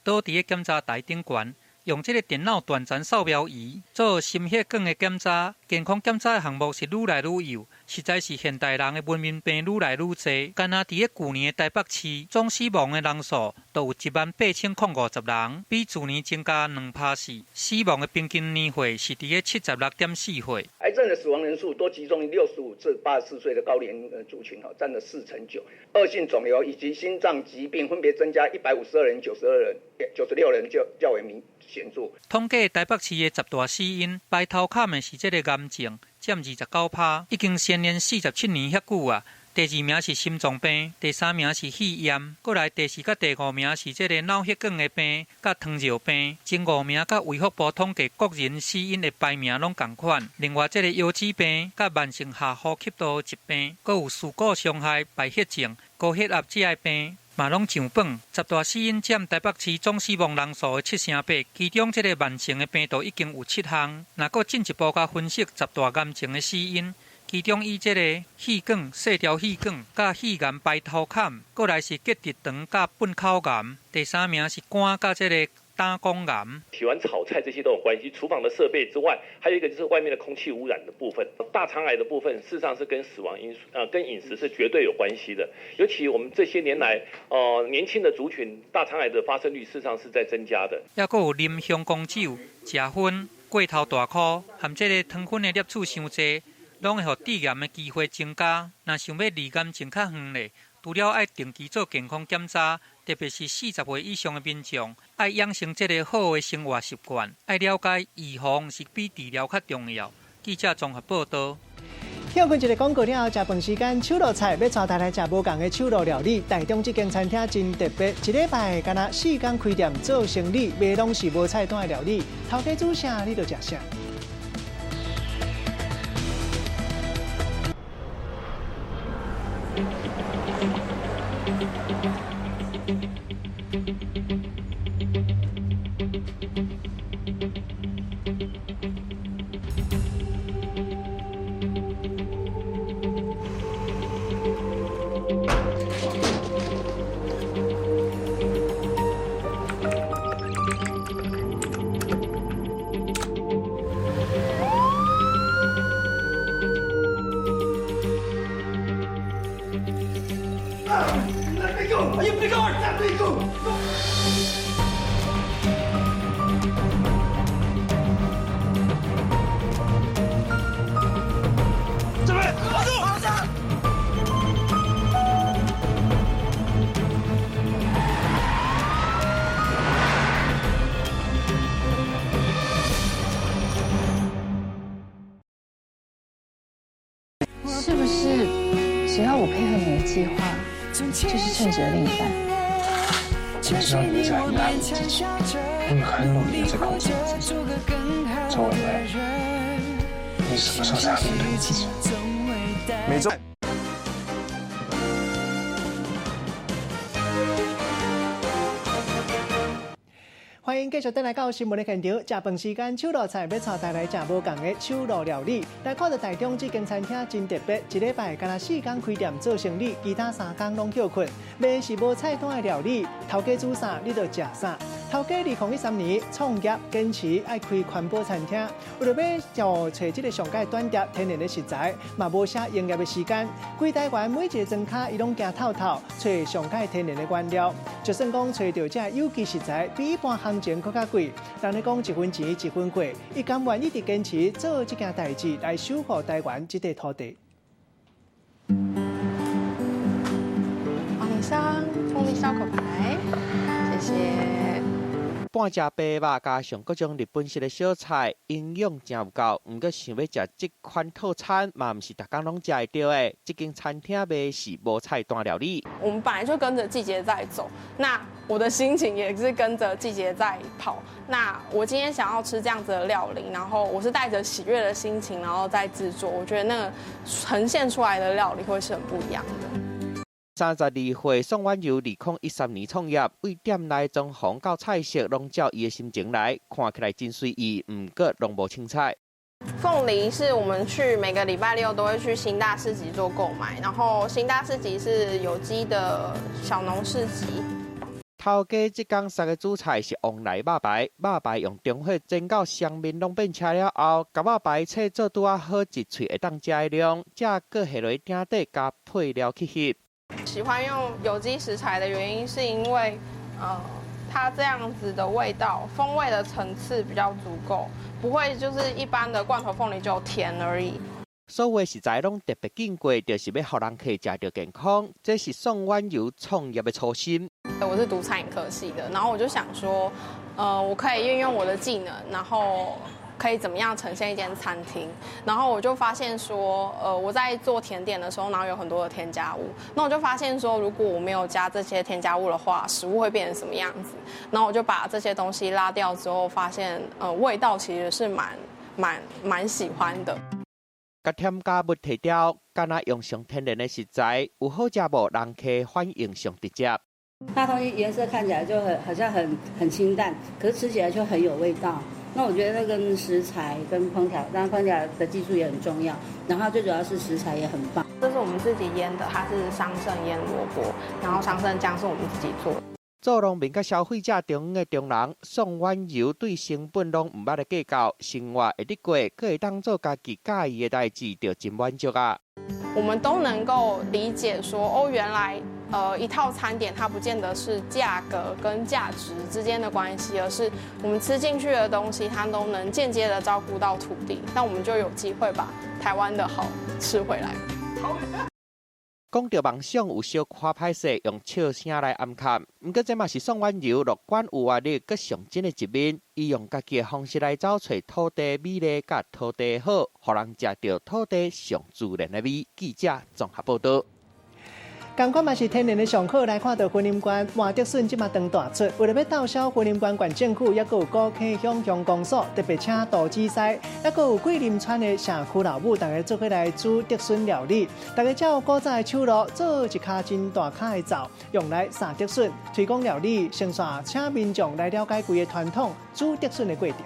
倒佇咧檢查台頂懸，用這个電腦斷層掃描儀做心血管的檢查，健康檢查的項目是愈來愈幼，實在是現代人的文明病愈來愈濟。干焦佇咧舊年的台北市，總死亡的人數就有18050人，比去年增加2.4%。死亡的平均年歲是佇咧76.4歲。癌症的死亡人數多集中於65至84歲的高齡族群，佔了49%。惡性腫瘤以及心臟疾病分別增加152人、92人、96人，就較為明顯著。統計台北市的10大死因，排頭坎的是這个癌症，佔29%，已經先連47年遐久啊。第二名是心臟病，第三名是肺炎，過來第四佮第五名是這个腦血管的病，佮糖尿病。前5名佮衛福部統計國人死因的排名攏仝款。另外，這个腰子病、佮慢性下呼吸道疾病，閣有事故傷害、敗血症、高血壓這个病，嘛攏上榜。10大死因佔台北市總死亡人數的7.8%，其中這个慢性的病毒已經有7項。若閣進一步共分析10大癌症的死因。其中以這个氣管、細條氣管、佮肺癌排頭坎，過來是結直腸佮糞口癌，第三名是肝佮這个膽管癌。喜歡炒菜這些都有關係，廚房的設備之外，還有一個就是外面的空氣污染的部分。大腸癌的部分，事實上是跟死亡因素，跟飲食是絕對有關係的。尤其我們這些年來，年輕的族群大腸癌的發生率，事實上是在增加的。抑閣有啉香公酒、食薰、過頭大顆，含這个糖分的攝取傷濟。攏會予致癌的機會增加。若想欲離癌症較遠咧，除了愛定期做健康檢查，特別是40歲以上的民眾，愛養成這个好的生活習慣，愛了解預防是比治療較重要。記者綜合報導。歇睏一个廣告了後，食飯時間，手路菜欲帶大家來食無仝的手路料理。台中這間餐廳真特別，一禮拜干焦4工開店做生理，賣攏是無菜單的料理。頭家煮啥，你就食啥。是不是只要我配合你的計劃，就是稱職的另一半？我知道你一直很壓抑自己，你很努力的在控制你自己。周文偉，你什麼時候才要面對你自己？每週。歡迎繼續轉來到新聞的現場。食飯時間，手路菜欲帶大家來食無仝的手路料理。來看著台中這間餐廳真特別，一禮拜干焦四工開店做生意，其他三工攏歇睏。賣的是無菜單的料理，頭家煮啥你就食啥。頭家2013年創業，堅持愛開環保餐廳，為著欲就揣這个上佳專業天然的食材，嘛無寫營業的時間。規台灣每一个莊跤，伊攏行透透，揣上佳天然的原料。就算講揣著這有機食材，比一般行情閣較貴。人咧講一分錢一分貨，伊甘願一直堅持做這件代誌來守護台灣這塊土地。幫你上鳳梨燒烤排，謝謝。半隻白肉加上各種日本式的小菜，營養誠有夠。毋過想欲食這款套餐，嘛毋是逐工攏食會著的。這間餐廳賣的是無菜單料理。我們本來就跟着季節在走，那我的心情也是跟着季節在跑。那我今天想要吃這樣子的料理，然後我是帶着喜悅的心情，然後再製作。我覺得那個呈現出來的料理會是很不一樣的。32歲宋婉柔，2013年創業，對店內裝潢到菜色，攏照伊的心情來，看起來真隨意，毋過攏無凊彩。鳳梨是我們去每個禮拜六都會去興大市集做購買，然後興大市集是有機的小農市集。頭家這工煠的主菜是旺來肉排，肉排用中火煎到雙面攏變青了後，共肉排切做拄仔好一喙會當食的量，才閣下落鼎底加配料去翕。喜歡用有機食材的原因，是因為，它這樣子的味道、風味的層次比較足夠，不會就是一般的罐頭鳳梨就甜而已。所有食材攏特別揀過，就是欲予人客食著健康，這是宋婉柔創業的初心。我是讀餐飲科系的，然後我就想說，我可以運用我的技能，然後可以怎麼樣呈現一間餐廳？然後我就發現說，我在做甜點的時候，然後有很多的添加物。那我就發現說，如果我沒有加這些添加物的話，食物會變成什麼樣子？然後我就把這些東西拉掉之後，發現，味道其實是蠻喜歡的。共添加物剔掉，干焦用上天然的食材，有好食無？人客反應上直接。那東西顏色看起來就很好像很清淡，可是吃起來就很有味道。那我覺得那跟食材跟烹調，當然烹調的技術也很重要，然後最主要是食材也很棒。這是我們自己醃的，它是桑葚醃蘿蔔，然後桑葚醬是我們自己做。做農民佮消費者中間的中人，宋婉柔對成本攏毋捌咧計較，生活會得過，閣會當做家己佮意的代誌，就真滿足啊。我們都能夠理解說，哦，原來，一套餐點它不見得是價格跟價值之間的關係，而是我們吃進去的東西，它都能間接的照顧到土地，那我們就有機會把台灣的好吃回來。講著夢想有小可歹勢，用笑聲來掩蓋。毋過這嘛是宋婉柔樂觀有活力、閣上進的一面。伊用家己的方式來找揣土地美麗、佮土地好，予人食著土地上自然的味。記者綜合報導。仝款嘛是天然的上好，來看著雲林縣麻竹筍這馬當大出，為著欲鬥銷雲林縣縣政府，抑閣有古坑鄉鄉公所特別請杜子師，抑閣有桂林村的社區老母，逐家做伙來煮竹筍料理。逐家照古早的手路做一跤真大跤的灶，用來煠竹筍，推廣料理，先紲請民眾來了解規个傳統煮竹筍的過程。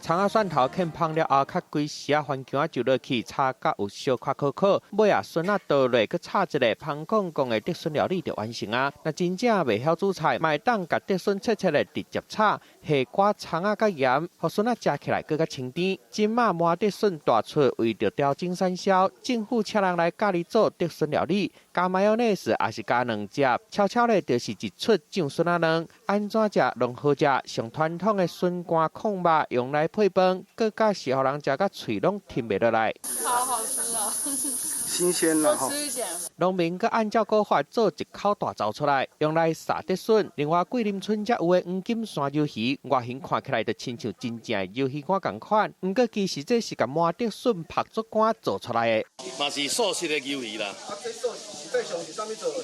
蔥仔蒜頭劵芳了後，較規匙仔番薑仔就落去，炒甲有小可苦苦，尾仔筍仔倒落，閣炒一下，芳講講的竹筍料理就完成啊！若真正袂曉煮菜，嘛會當共竹筍切切咧，直接炒，下寡蔥仔佮鹽，予筍仔食起來閣較清甜。這馬麻竹筍大出，為著調整產銷，政府請人來教你做竹筍料理，加マヨネーズ抑是加卵汁，悄悄咧就是一出醬筍仔卵，按怎食攏好食。上傳統的筍乾炕肉用來配飯，閣較是予人食甲喙攏停袂落來。好好吃啊！新鮮啦，多吃一點。農民閣按照古法做一口大灶出來，用來煠竹筍。另外，桂林村才有的黃金山魷魚，外形看起來就親像真正的魷魚乾仝款。毋過其實這是共麻竹筍曝做乾做出來的。嘛是素食的魷魚啦。啊，這素實際上是啥物做的？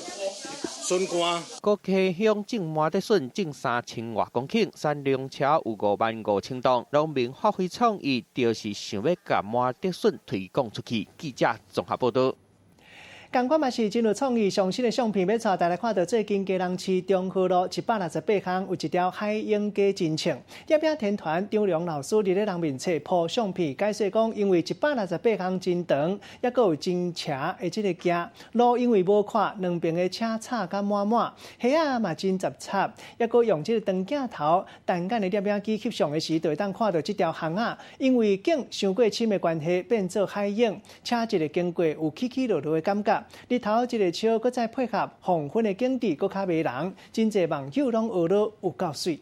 筍乾。古坑鄉種麻竹筍種3000外公頃，產量超有5萬5千噸。農民發揮創意，就是想欲共麻竹筍推廣出去。記者綜合報導。仝款嘛是真有創意，上新的相片欲帶大家看到最近基隆市中和路168巷有一條海湧街真穿。攝影天團張良老師佇咧人面冊 po 相片，解釋講，因為168巷真長，抑閣有真斜的這个行路，因為無看兩邊的車插甲滿滿，魚仔嘛真雜插，抑閣用這个長鏡頭單眼的攝影機翕相的時，就會當看到這條巷仔，因為景傷過深的關係，變做海湧，車一个經過有起起落落的感覺。日頭一个笑，閣再配合黃昏的景致，閣較迷人，真濟網友攏學了有夠媠。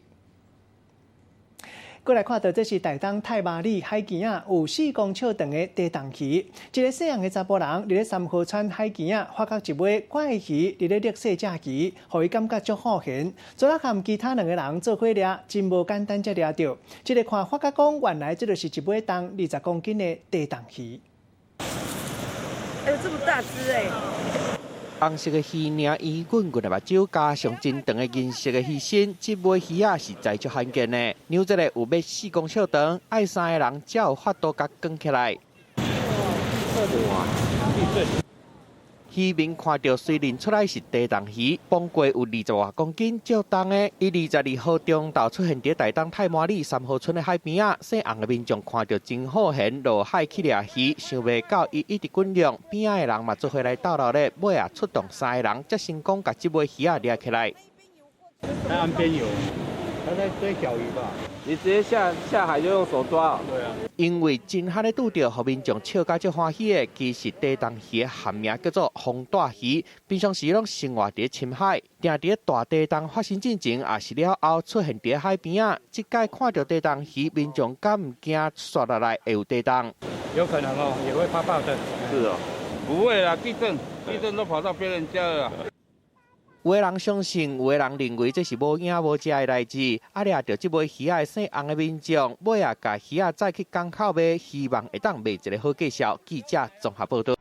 閣來看到，這是台東太麻里海墘仔有4公尺長的地動魚，一个細漢的查埔人佇咧三河川海墘仔發覺一尾怪魚佇咧掠細隻魚，予伊感覺足好玄。昨仔和其他兩個人做伙掠，真無簡單才掠著。這个看發覺講，原來這就是一尾重20公斤的地動魚。哎呦，這麼大隻欸！紅色的魚鯪圓滾滾的目睭，加上真長的銀色的魚身，這尾魚仔實在足罕見的。量這個有欲4公尺長，愛三个人才有法度共扛起來。哇！漁民看著雖認出來是地動魚，磅過有20外公斤，足重的。伊22號中晝出現佇台東太麻里三河村的海邊仔，姓洪的民眾看著真好玄，落海去掠魚，想袂到伊一直滾量，邊仔的人嘛做伙來鬥鬧咧，尾仔出動三个人，才成功共這尾魚仔掠起來。在岸邊有，他在追小魚吧？你直接下海就用手抓。對啊。因為真罕咧拄著，予民眾笑甲足歡喜的，其實地動魚的學名叫做風帶魚，平常時攏生活佇深海，定佇大地動發生進前，也是了後出現佇海邊仔。這擺看著地動魚，民眾敢毋驚紲落來會有地動？有可能哦，也會怕怕的。是哦，不會啦，地震，地震都跑到別人家了。有的人相信，有的人認為這是無影無跡的代誌。啊，掠著這尾魚仔的姓洪的民眾，尾仔共魚仔載去港口賣，希望會當賣一个好價數。記者綜合報導。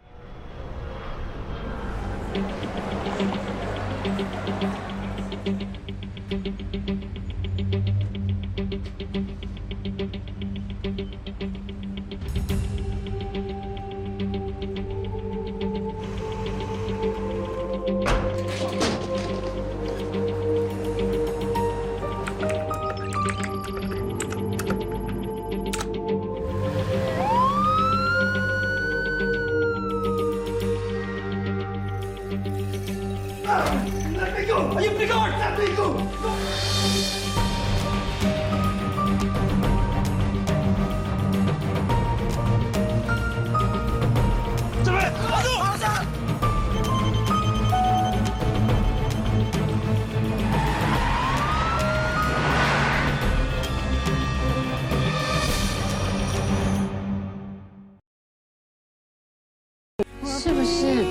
是不是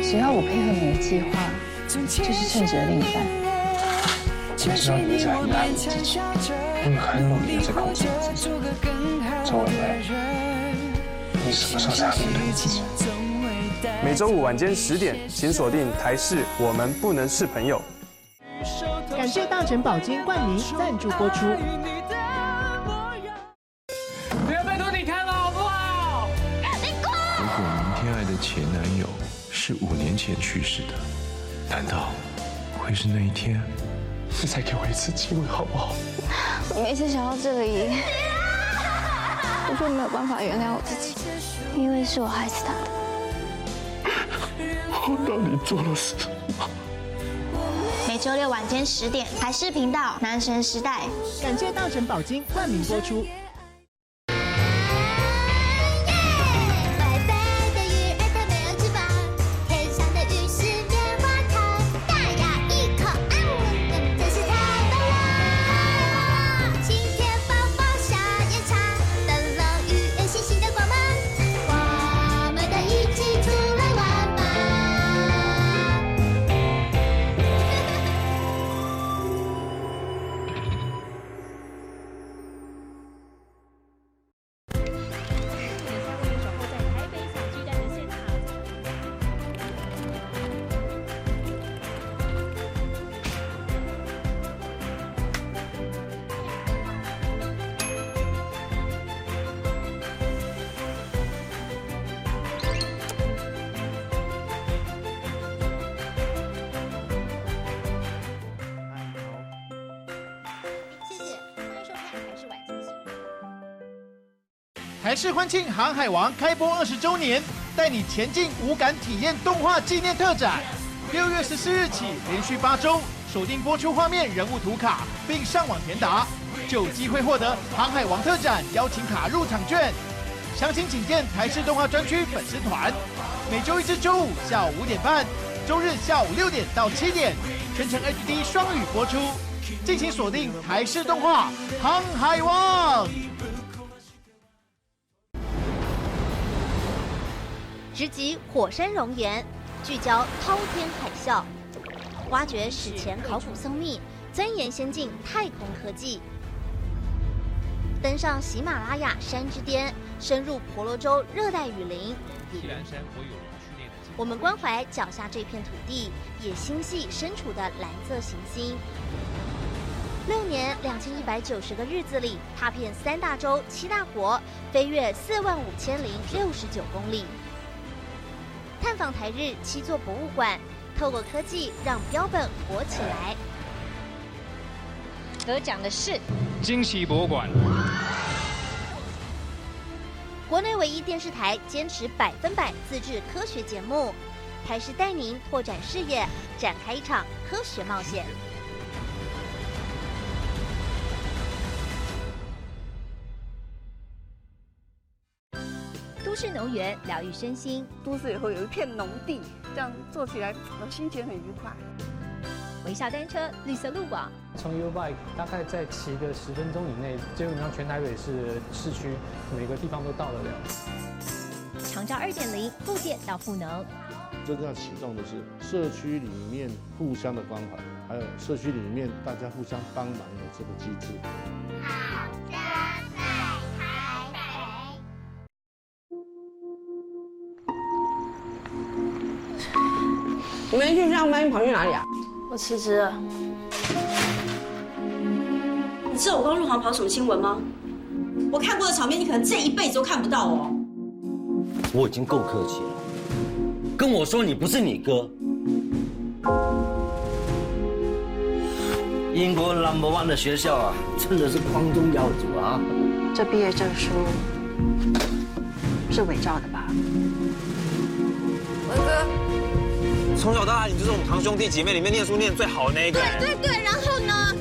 只要我配合你的計劃，就是稱職的另一半？我知道你一直很壓抑自己，我也很努力的在控制我自己。周文蔚，你什麼時候才會面對自己？每週五晚間10點，請鎖定台視《我們不能是朋友》。感謝大成寶金冠名贊助播出。不要拜託你看了好不好？如果明天愛的前男友是5年前去世的，難道會是那一天？你再給我一次機會好不好？我每次想到這裡，我就沒有辦法原諒我自己，因為是我害死他的。我到底做了什麼？每週六晚間10點，台視頻道《男神時代》。感謝大成寶金冠名播出。白白的魚兒它沒有翅膀，天上的雨是棉花糖，大咬一口，啊，真是太棒了！晴天寶寶下夜茶，燈籠魚兒星星的光芒，我們都一起出來玩吧。台视欢庆《航海王》开播20周年，带你前进五感体验动画纪念特展。6月14日起，连续8周锁定播出画面人物图卡，并上网填答，就有机会获得《航海王》特展邀请卡入场券。详情请见台视动画专区粉丝团。每周一至周五下午5点半，周日下午6点到7点，全程 HD 双语播出。敬请锁定台视动画《航海王》。直击火山熔岩，聚焦滔天海啸，挖掘史前考古僧秘，钻研先进太空科技，登上喜马拉雅山之巅，深入婆罗洲热带雨林。我们关怀脚下这片土地，也心系身处的蓝色行星。6年2190个日子里，踏遍三大洲七大国，飞越45069公里，探访台日七座博物馆，透过科技让标本活起来。得奖的是惊喜博物馆。国内唯一电视台坚持100%自制科学节目，台视带您拓展视野，展开一场科学冒险。都市农园疗愈身心，都市以后有一片农地，这样做起来我心情很愉快。微笑单车，绿色路网。从 YouBike 大概在骑个10分钟以内，基本上全台北市市区每个地方都到得了。长照2.0，复健到赋能。真正要启动的是社区里面互相的关怀，还有社区里面大家互相帮忙的这个机制。好的，在台北。你们去上班，你跑去哪里啊？我辞职了。你知道我刚入行跑什么新闻吗？我看过的场面，你可能这一辈子都看不到哦。我已经够客气了，跟我说你不是你哥。英国 number one 的学校啊，真的是光宗耀祖啊。这毕业证书是伪造的吧？文哥，从小到大，你就是我们堂兄弟姐妹里面念书念最好的那一个。对对对，然后呢？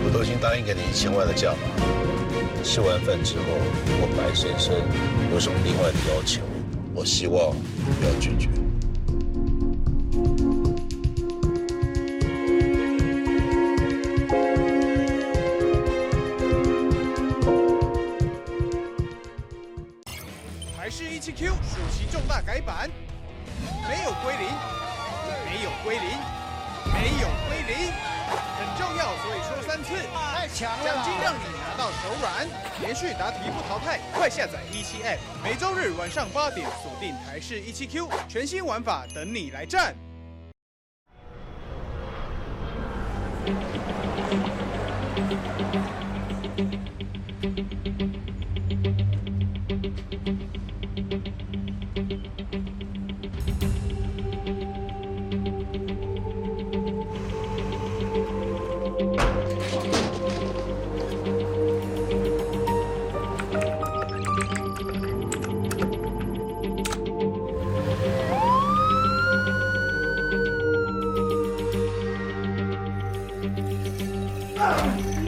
我都已经答应给你1000万的价码，吃完饭之后，如果白先生有什么另外的要求，我希望不要拒绝。台视17Q 暑期重大改版，没有归零，没有归零，没有归零，很重要，所以说三次。太强了！奖金让你拿到手软，连续答题不淘汰，快下载17 App，每周日晚上8点锁定台视17Q，全新玩法等你来战。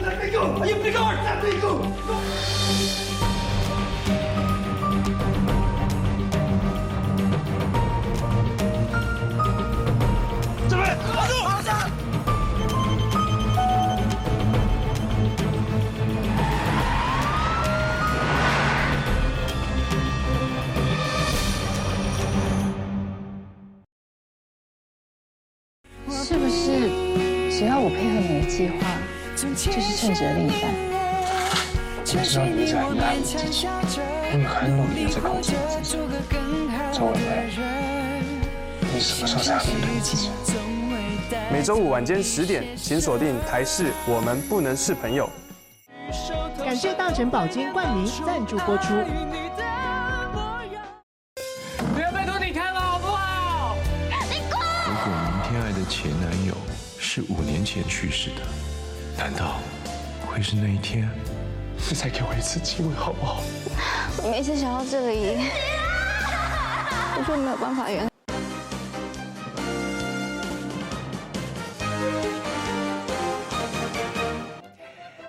Let me go! You pick up! Let me go! 这边，把住！是不是只要我配合你的计划，就是称职的另一半？我知道你一直很压抑自己，我也很努力的在控制我自己。周文伟，你什么时候才要面对自己？每周五晚间10点，请锁定台视《我们不能是朋友》。感谢大成宝金冠名赞助播出。不要拜托你看了好不好？如果明天爱的前男友是5年前去世的，难道会是那一天？你再给我一次机会好不好？我每次想到這裡，我就沒有辦法原諒。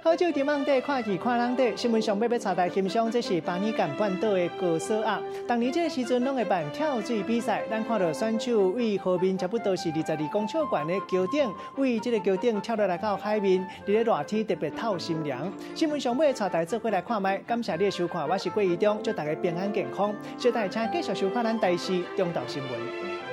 好酒佇網底看戲看人底，新聞上欲欲帶來欣賞，這是巴爾幹半島的高蹶仔。逐年這个時陣攏會辦跳水比賽，咱看到選手位河面差不多是22公尺懸的橋頂，位這个橋頂跳落來到海面，佇咧熱天特別透心涼。新聞上尾帶大家做伙來看覓，感謝你的收看，我是郭怡中，祝大家平安健康。小等下請繼續收看咱台視中晝新聞。